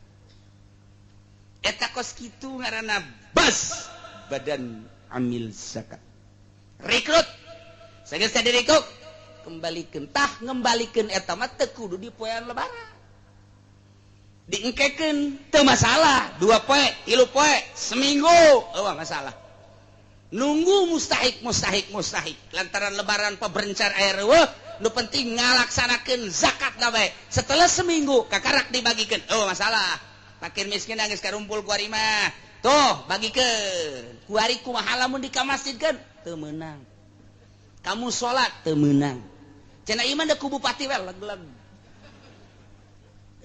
Eta kos kitu ngaranna bas badan amil zakat. Rekrut sageus teh direkrut kembalikeun, tah ngembalikeun eta mah teu kudu di poean lebaran. Diengkekeun teu masalah, 2 poe, 3 poe, seminggu eueuh masalah. Nunggu mustahik mustahik mustahik lantaran lebaran peberencar air eueuh, nu penting ngalaksanakeun zakat na bae. Setelah seminggu kakarak dibagikeun, eueuh masalah. Fakir miskin geus karumpul ku ari mah. Tuh bagikeun. Ku ari kumaha lamun dikamasjidkeun? Teu meunang. Kamu salat teu meunang. Cenah ieu mah da ku bupati we leg-leg.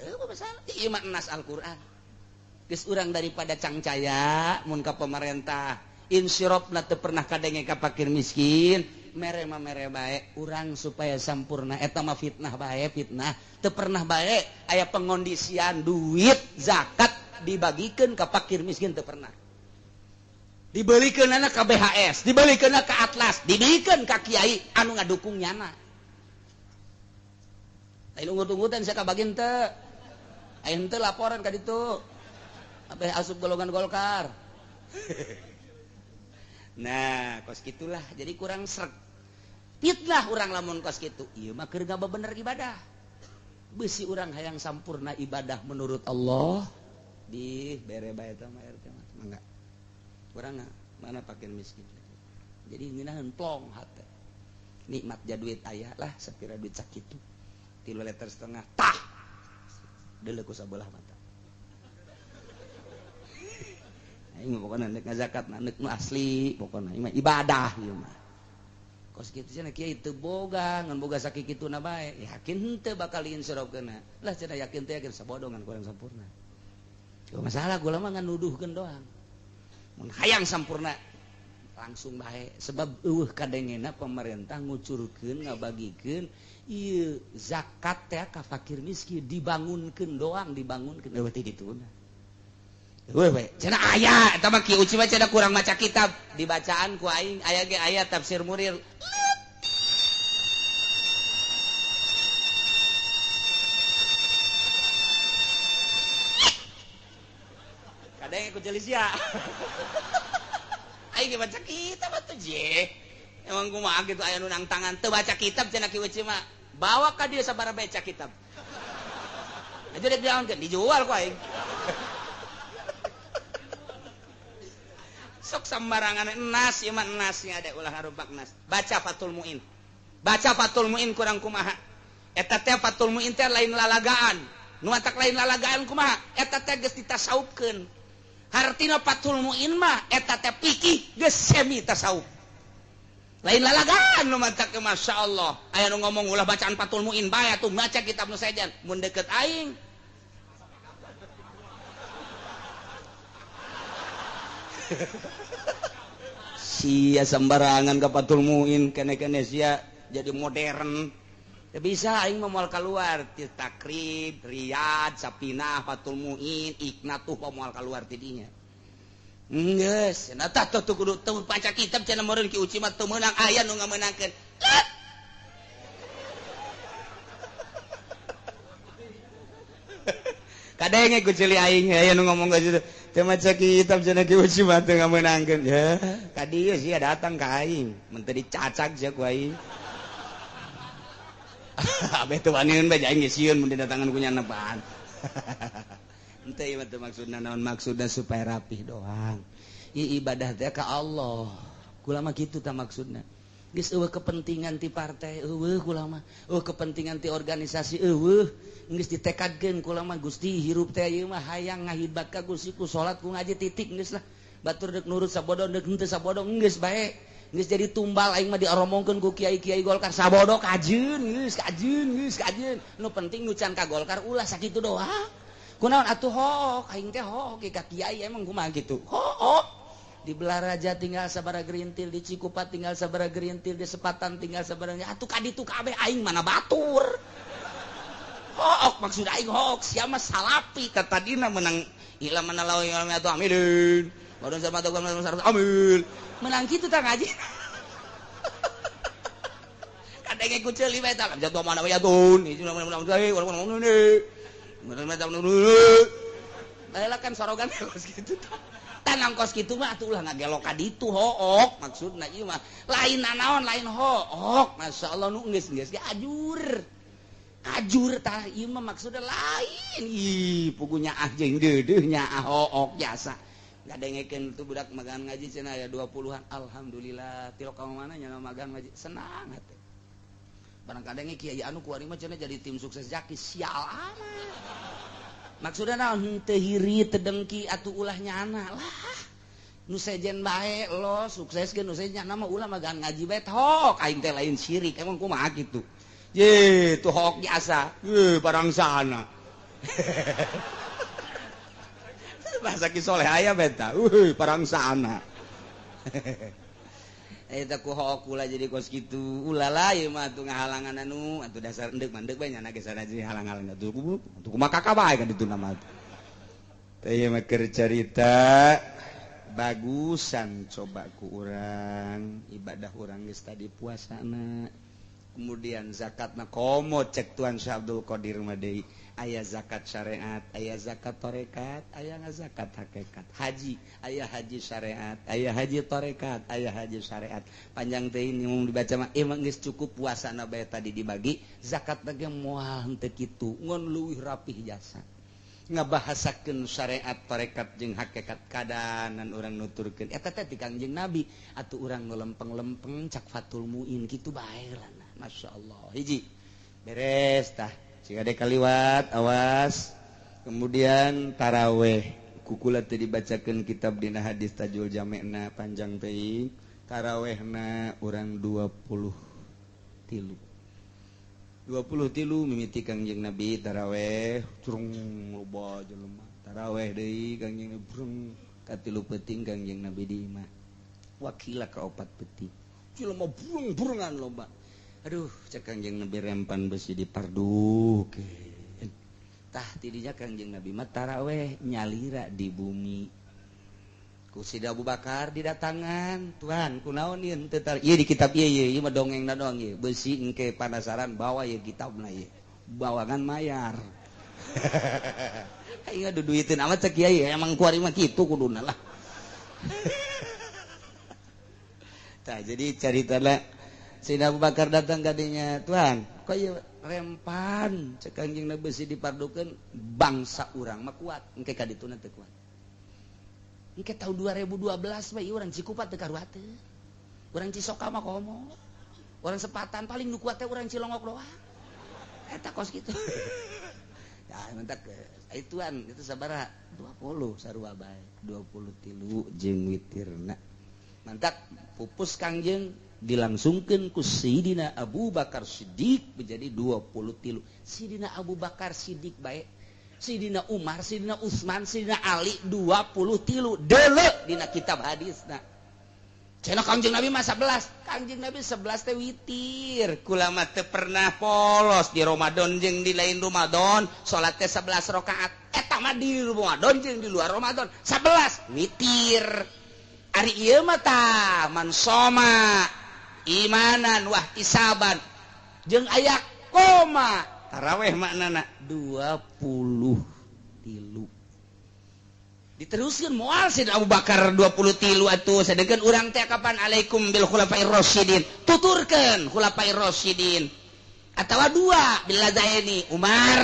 Eueuh masalah. Ieu mah nas Al-Qur'an. Geus urang daripada cangcaya mun ka pemerintah insirofna teu pernah kadenge ka fakir miskin, mere mah mere bae urang supaya sampurna eta mah fitnah bae, fitnah teu pernah bae aya pengondisian duit zakat dibagikeun ka fakir miskin teu pernah. Dibelikeunana ka BHS, dibelikeunana ka Atlas, dibelikeun ka kiai anu ngadukung nyana. Lain ungut-ungutan sia kabagin teu. Aya henteu laporan ka ditu. Abeh asup golongan Golkar. Nah, kos gitulah. Jadi kurang sreg. Fitnah urang lamun kos kitu. Ieu mah keur ngabener ibadah. Beusi urang hayang sampurna ibadah menurut Allah. Di bere bae eta mah RT mah. Mangga. Urang mana fakir miskin. Jadi ngeunaheun plong hate. Nikmat ja duit aya lah sapira duit sakitu. 3,5 liter tah. Deuleu ku sabelah mata. Aing mah pokona nek ngazakat nek nu asli pokona ieu mah ibadah ieu mah. Kos kitu cenah kiai teu boga ngan boga sakikituna bae. Yakin henteu bakal diinsyarofkeunna. Lah cenah yakin teh yakin sabodongan kurang sampurna. Cuma masalah gula mah ngan nuduhkeun doang. Mun hayang sampurna langsung bae sebab eueuh kadengena pemerintah ngucurkeun ngabagikeun ieu zakat teh ka fakir miskin dibangunkeun doang dibangunkeun eueuh teh dituna. Eueuh we cenah aya eta mah Ki Uci mah cenah kurang maca kitab dibacaan ku aing aya ge aya tafsir Murir. Kadang ku jelisia. Aing ge baca kitab atuh je. Emang kumaha kitu aya nu nang tangan teu baca kitab cenah Ki Uci mah. Bawa ka dieu sabaraha baca kitab. Aja dek diaonkeun dijual ku aing. Sok sembarangan enas ieu mah enasnya ada ulah harubak nas. Baca Fathul Muin. Baca Fathul Muin kurang kumaha. Eta teh Fathul Muin teh lain lalagaan. Nu matak lain lalagaan kumaha? Eta teh geus ditasaupkeun. Hartina Fathul Muin mah eta teh fikih geus semi tasawuf. Lain lalagaan nu matak masyaallah. Aya nu ngomong ulah bacaan Fathul Muin bae atuh maca kitab nu sejen. Mun deket aing sia sembarangan ka Fathul Muin kene-kene sia jadi modern. Ya bisa aing mah moal keluar ti Takrib, Riyad, Sapinah, Fathul Muin, Iknatuh moal keluar ti dinya. Geus, cenah tah tuh kudu teu baca kitab cenah meureun Ki Uci mah teu meunang aya nu ngamenangkeun. Kadenge ku ceuli aing aya nu ngomong ka situ. Teu maca kitab cenah Ki Uci mah teu ngamenangkeun. Ya, ka dieu sia datang ka aing, mun teu dicacag sia ku aing. Abeh teu waniun bae aing geus sieun mun didatangan ku nyanepaan. Henteu ieu mah teu maksudna naon, maksudna supaya rapih doang. Ieu ibadah teh ka Allah. Kula mah kitu tah maksudna. Geus eueuh kepentingan ti partai eueuh kula mah, eueuh kepentingan ti organisasi eueuh. Geus ditekadkeun kula mah Gusti hirup teh ieu mah hayang ngahidmat ka Gusti ku salat ku ngaji titik geus lah. Batur deuk nurut sabodo deuk henteu sabodo geus bae. Geus jadi tumbal aing mah dioromongkeun ku kiai-kiai Golkar sabodo kajeun geus kajeun geus kajeun. Nu penting nu can ka Golkar ulah sakitu doang. Kunaon atuh hook aing teh hook ka kiai emang kumaha kitu. Hook. Di Belaraja tinggal sabaraha gerintil, di Cikupa tinggal sabaraha gerintil, di Sepatan tinggal sabaraha. Atuh ka ditu kabeh aing mana batur. Hook maksud aing hook sia mah salapi ka tadina menang ila mana lawan atuh amilin. Baru sama tuh amil. Menang kitu tah ngaji. Kadenge ku ceuli bae tah jatuh mana ya tun. Baheula kan sorogan kos kitu tah. Tanang kos kitu mah atuh ulah ngagelok ka ditu hook maksudna ieu mah. Lain nanaon lain hook. Masyaallah nu geus-geus ge ajur. Ajur tah ieu mah maksudna lain. Ih pugunya ah jeung deudeuh nya hook jasa. Ngadengekeun tuh budak magang ngaji cenah aya 20-an. Alhamdulillah tilok ka mana nya magang ngaji senang hate. Barang kadenge kiai anu kuari mah cenah jadi tim sukses Jaki sial amat. Maksudna naon henteu hiri teu dengki atuh ulah nyana lah. Nu sejen bae lo sukseskeun nu sejen nyana mah ulah magang ngaji bae tok aing teh lain syirik emang kumaha kitu. Ye tuh hook biasa. Ye barang sana. Bahasa Ki Soleh aya beta. Euy parang sana. Eta ku hook ulah jadi kos kitu. Ulah lah ieu mah atuh ngahalangan anu atuh dasar endek mandek bae nya geus ada jadi halang-halang atuh atuh kumaha kakak bae ka ditu nama atuh. Teh ieu mah keur carita bagusan coba ku urang ibadah urang geus tadi puasana. Kemudian zakatna komo cek Tuan Syekh Abdul Qadir mah deui. Aya zakat syariat, aya zakat tarekat, aya zakat hakikat. Haji, aya haji syariat, aya haji tarekat, aya haji syariat. Panjang teh ini mun dibaca mah emang geus cukup puasana bae tadi dibagi, zakat ge moal henteu kitu, ngon leuwih rapih jasa. Ngabahasakeun syariat, tarekat jeung hakikat kadanan urang nuturkeun. Eta teh ti Kangjeng Nabi, atuh urang nu lempeng-lempeng cak Fatul Muin kitu bae lah. Masyaallah. Hiji. Beres tah. Jika ada kaliwat, awas. Kemudian taraweh. Kukula teu dibacakeun kitab dina hadis Tajul Jamena panjang teuing. Tarawehna urang 23. 23 mimiti Kangjeng Nabi taraweh, curung loba jelema. Taraweh deui Kangjeng Nabi brung katilu peuting Kangjeng Nabi di imah. Wakila ka opat peuting. Jelema burung-burungan loba. Aduh, cek Kangjeng Nabi rempan besi dipardukeun. Tah tidinya Kangjeng Nabi mah taraweh nyalira di bumi. Ku Sida Abu Bakar didatangan, "Tuhan, kunaon ieu teu tar ieu di kitab ieu ieu mah dongengna doang ieu. Besi engke panasaran bawa ieu kitabna ieu. Bawangan mayar." Aing duduiteun amat cek kiai, emang kuari mah kitu kuduna lah. Tah jadi caritana Sayyidina Abu Bakar datang kadinya, "Tuhan, kok ieu rempan cek Kangjeng Nabi besi dipardukeun bangsa urang mah kuat, engke ka dituna teu kuat. Engke tahun 2012 bae urang Cikupa teu karuateun. Urang Cisoka mah komo. Urang Sepatan paling nu kuat teh urang Cilongok doang." Eta kos kitu. Ya mentak ituan itu sabaraha 20 sarua bae, 23 jeung witirna. Mantak pupus Kangjeng dilangsungkeun ku Sidina Abu Bakar Siddiq menjadi 23. Sidina Abu Bakar Siddiq bae, Sidina Umar, Sidina Utsman, Sidina Ali 23 deuleu dina kitab hadisna. Cenah Kangjeng Nabi mah 11. Kangjeng Nabi 11 teh witir. Kula mah teu pernah polos di Ramadan jeung di lain Ramadan, salat teh 11 rakaat. Eta mah di Ramadan jeung di luar Ramadan 11 witir. Ari ieu mah tah man soma imanan wah isaban jeung aya koma taraweh maknana 23. Diteruskeun moal Sayyidina Abu Bakar 23 atuh sedengkeun urang teh kapan alaikum bil khulafair rasyidin tuturkeun khulafair rasyidin atawa dua bil ladaini Umar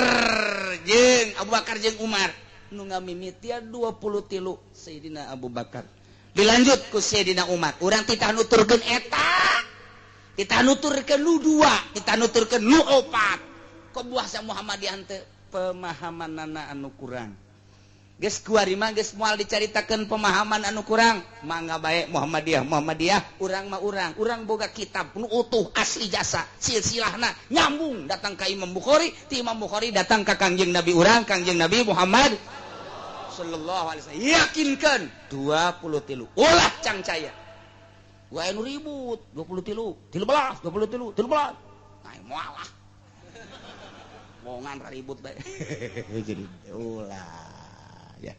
jeung Abu Bakar jeung Umar. Nu ngamimitian 23 Sayyidina Abu Bakar. Dilanjut ku Sayyidina Umar. Urang titah nuturkeun eta. Titah nuturkeun nu 2, titah nuturkeun nu 4. Kok buah sa Muhammadiyah teu pemahamanana anu kurang. Geus kuari mah geus moal dicaritakeun pemahaman anu kurang. Mangga bae Muhammadiyah, Muhammadiyah, urang mah urang. Urang boga kitab nu utuh asli jasa silsilahna nyambung datang ka Imam Bukhari, ti Imam Bukhari datang ka Kangjeng Nabi urang, Kangjeng Nabi Muhammad sallallahu alaihi wasallam. Yakinkan 23. Ulah cangcaya. Wae nu ribut 23, 13, 23, 13. Nah, moal lah. Wongan ribut bae. Jadi ulah ya.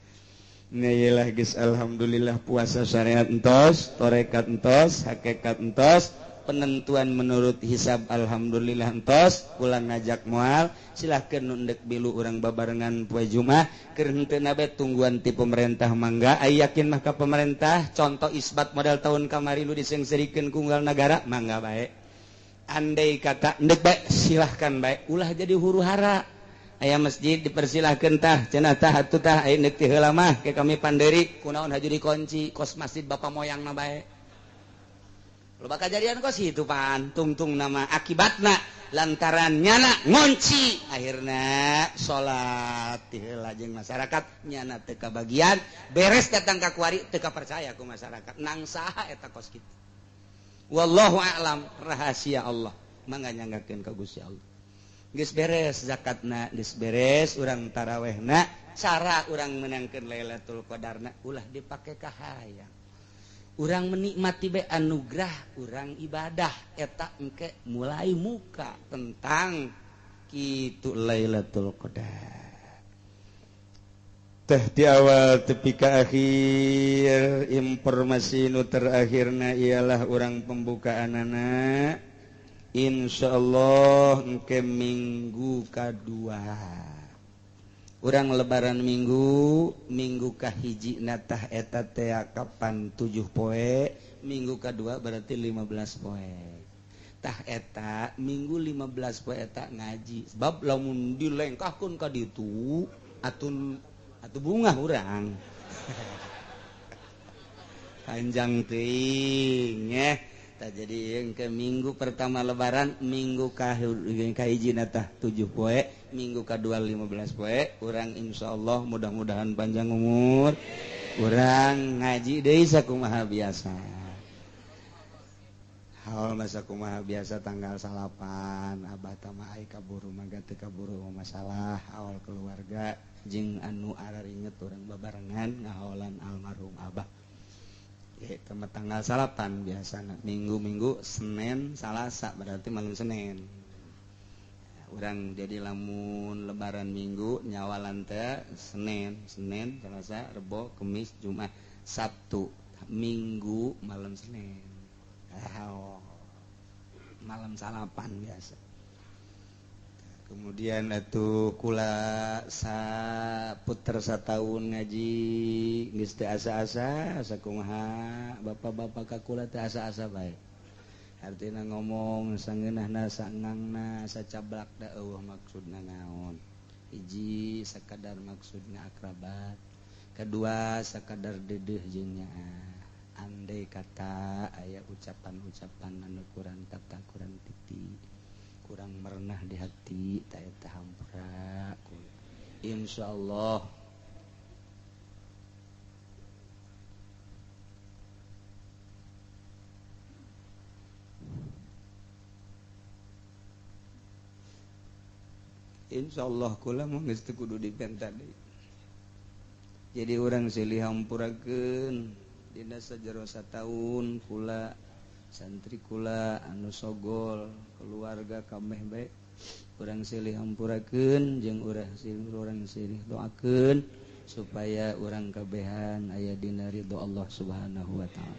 Nah, geus alhamdulillah puasa syariat entos, torekat entos, hakikat entos, penentuan menurut hisab alhamdulillah entos, kula ngajak moal, silahkan nu endek bilu urang babarengan poe Jumat, keur henteu bae tungguan ti pemerintah mangga, aya yakin mah ka pemerintah, contoh isbat model tahun kamari nu disengserikeun ku unggal nagara, mangga bae. Andai kata endek bae silahkan bae, ulah jadi huru hara. Aya masjid dipersilahkan tah cenah tah atuh tah aya neuk ti heula mah ke kami panderi kunaon haju dikunci kos masjid bapak moyangna bae. Loba kajadian kos itu pan tungtung nama akibatna lantaran nyana ngunci akhirna salat ti heula jeung masyarakat nyana teu kabagian beres datang ka kuari teu kapercaya ku masyarakat nang saha eta kos kitu. Wallahu a'lam, rahasia Allah mangga nyanggakeun ka Gusti Allah. Geus beres zakatna, geus beres urang tarawehna, cara urang menangkeun Lailatul Qadarna ulah dipake ka hayang. Urang menikmati bae anugerah urang ibadah eta engke mulai muka tentang kitu Lailatul Qadar. Teh di awal tepi ka akhir informasi nu terakhirna ialah urang pembukaanana. Insyaallah engke minggu kadua urang lebaran minggu, minggu kahiji natah eta teh kapan 7 poe, minggu kadua berarti 15 poe. Tah eta minggu 15 poe eta ngaji. Sebab lamun dilengkahkeun ka ditu atun atuh bungah urang. Panjang teuing eh. Jadi yang ke minggu pertama lebaran, minggu kahiji natah 7 poe, minggu kedua 15 poe, urang insyaallah mudah-mudahan panjang umur, urang ngaji deui sakumaha biasa. Haul mah sakumaha biasa tanggal 9, abah tama ai kaburu mangga teu kaburu masalah awal keluarga jeung anu araringet urang babarengan ngahaolan almarhum abah. Ya, tanggal 9 biasa minggu-minggu Senin Salasa berarti malam Senin. Urang jadi lamun lebaran minggu nyawalan teh Senin, Senin, Selasa, Rebo, Kemis, Jumat, Sabtu, Minggu malam Senin. Oh, malam salapan biasa. Kemudian atuh kula saputer sataun ngaji geus teu asa-asa sakumaha bapak-bapak ka kula teu asa-asa bae. Artina ngomong sangeunahna sangangna sacablak da eueuh maksudna naon. Hiji sakadar maksudna akrabat, kedua sakadar dedeuh jeung nyaah. Andai kata aya ucapan-ucapan anu kurang tata kurang titi, kurang merenah di hati, ta eta hampura. Insyaallah insyaallah kula mah geus teu kudu dipenta deui. Jadi urang silih hampurakeun dina sajero sataun kula santri kula anu sogol keluarga kameh bae urang silih hampurakeun jeung urang silih doakeun supaya urang kabehan aya dina ridho Allah Subhanahu wa taala.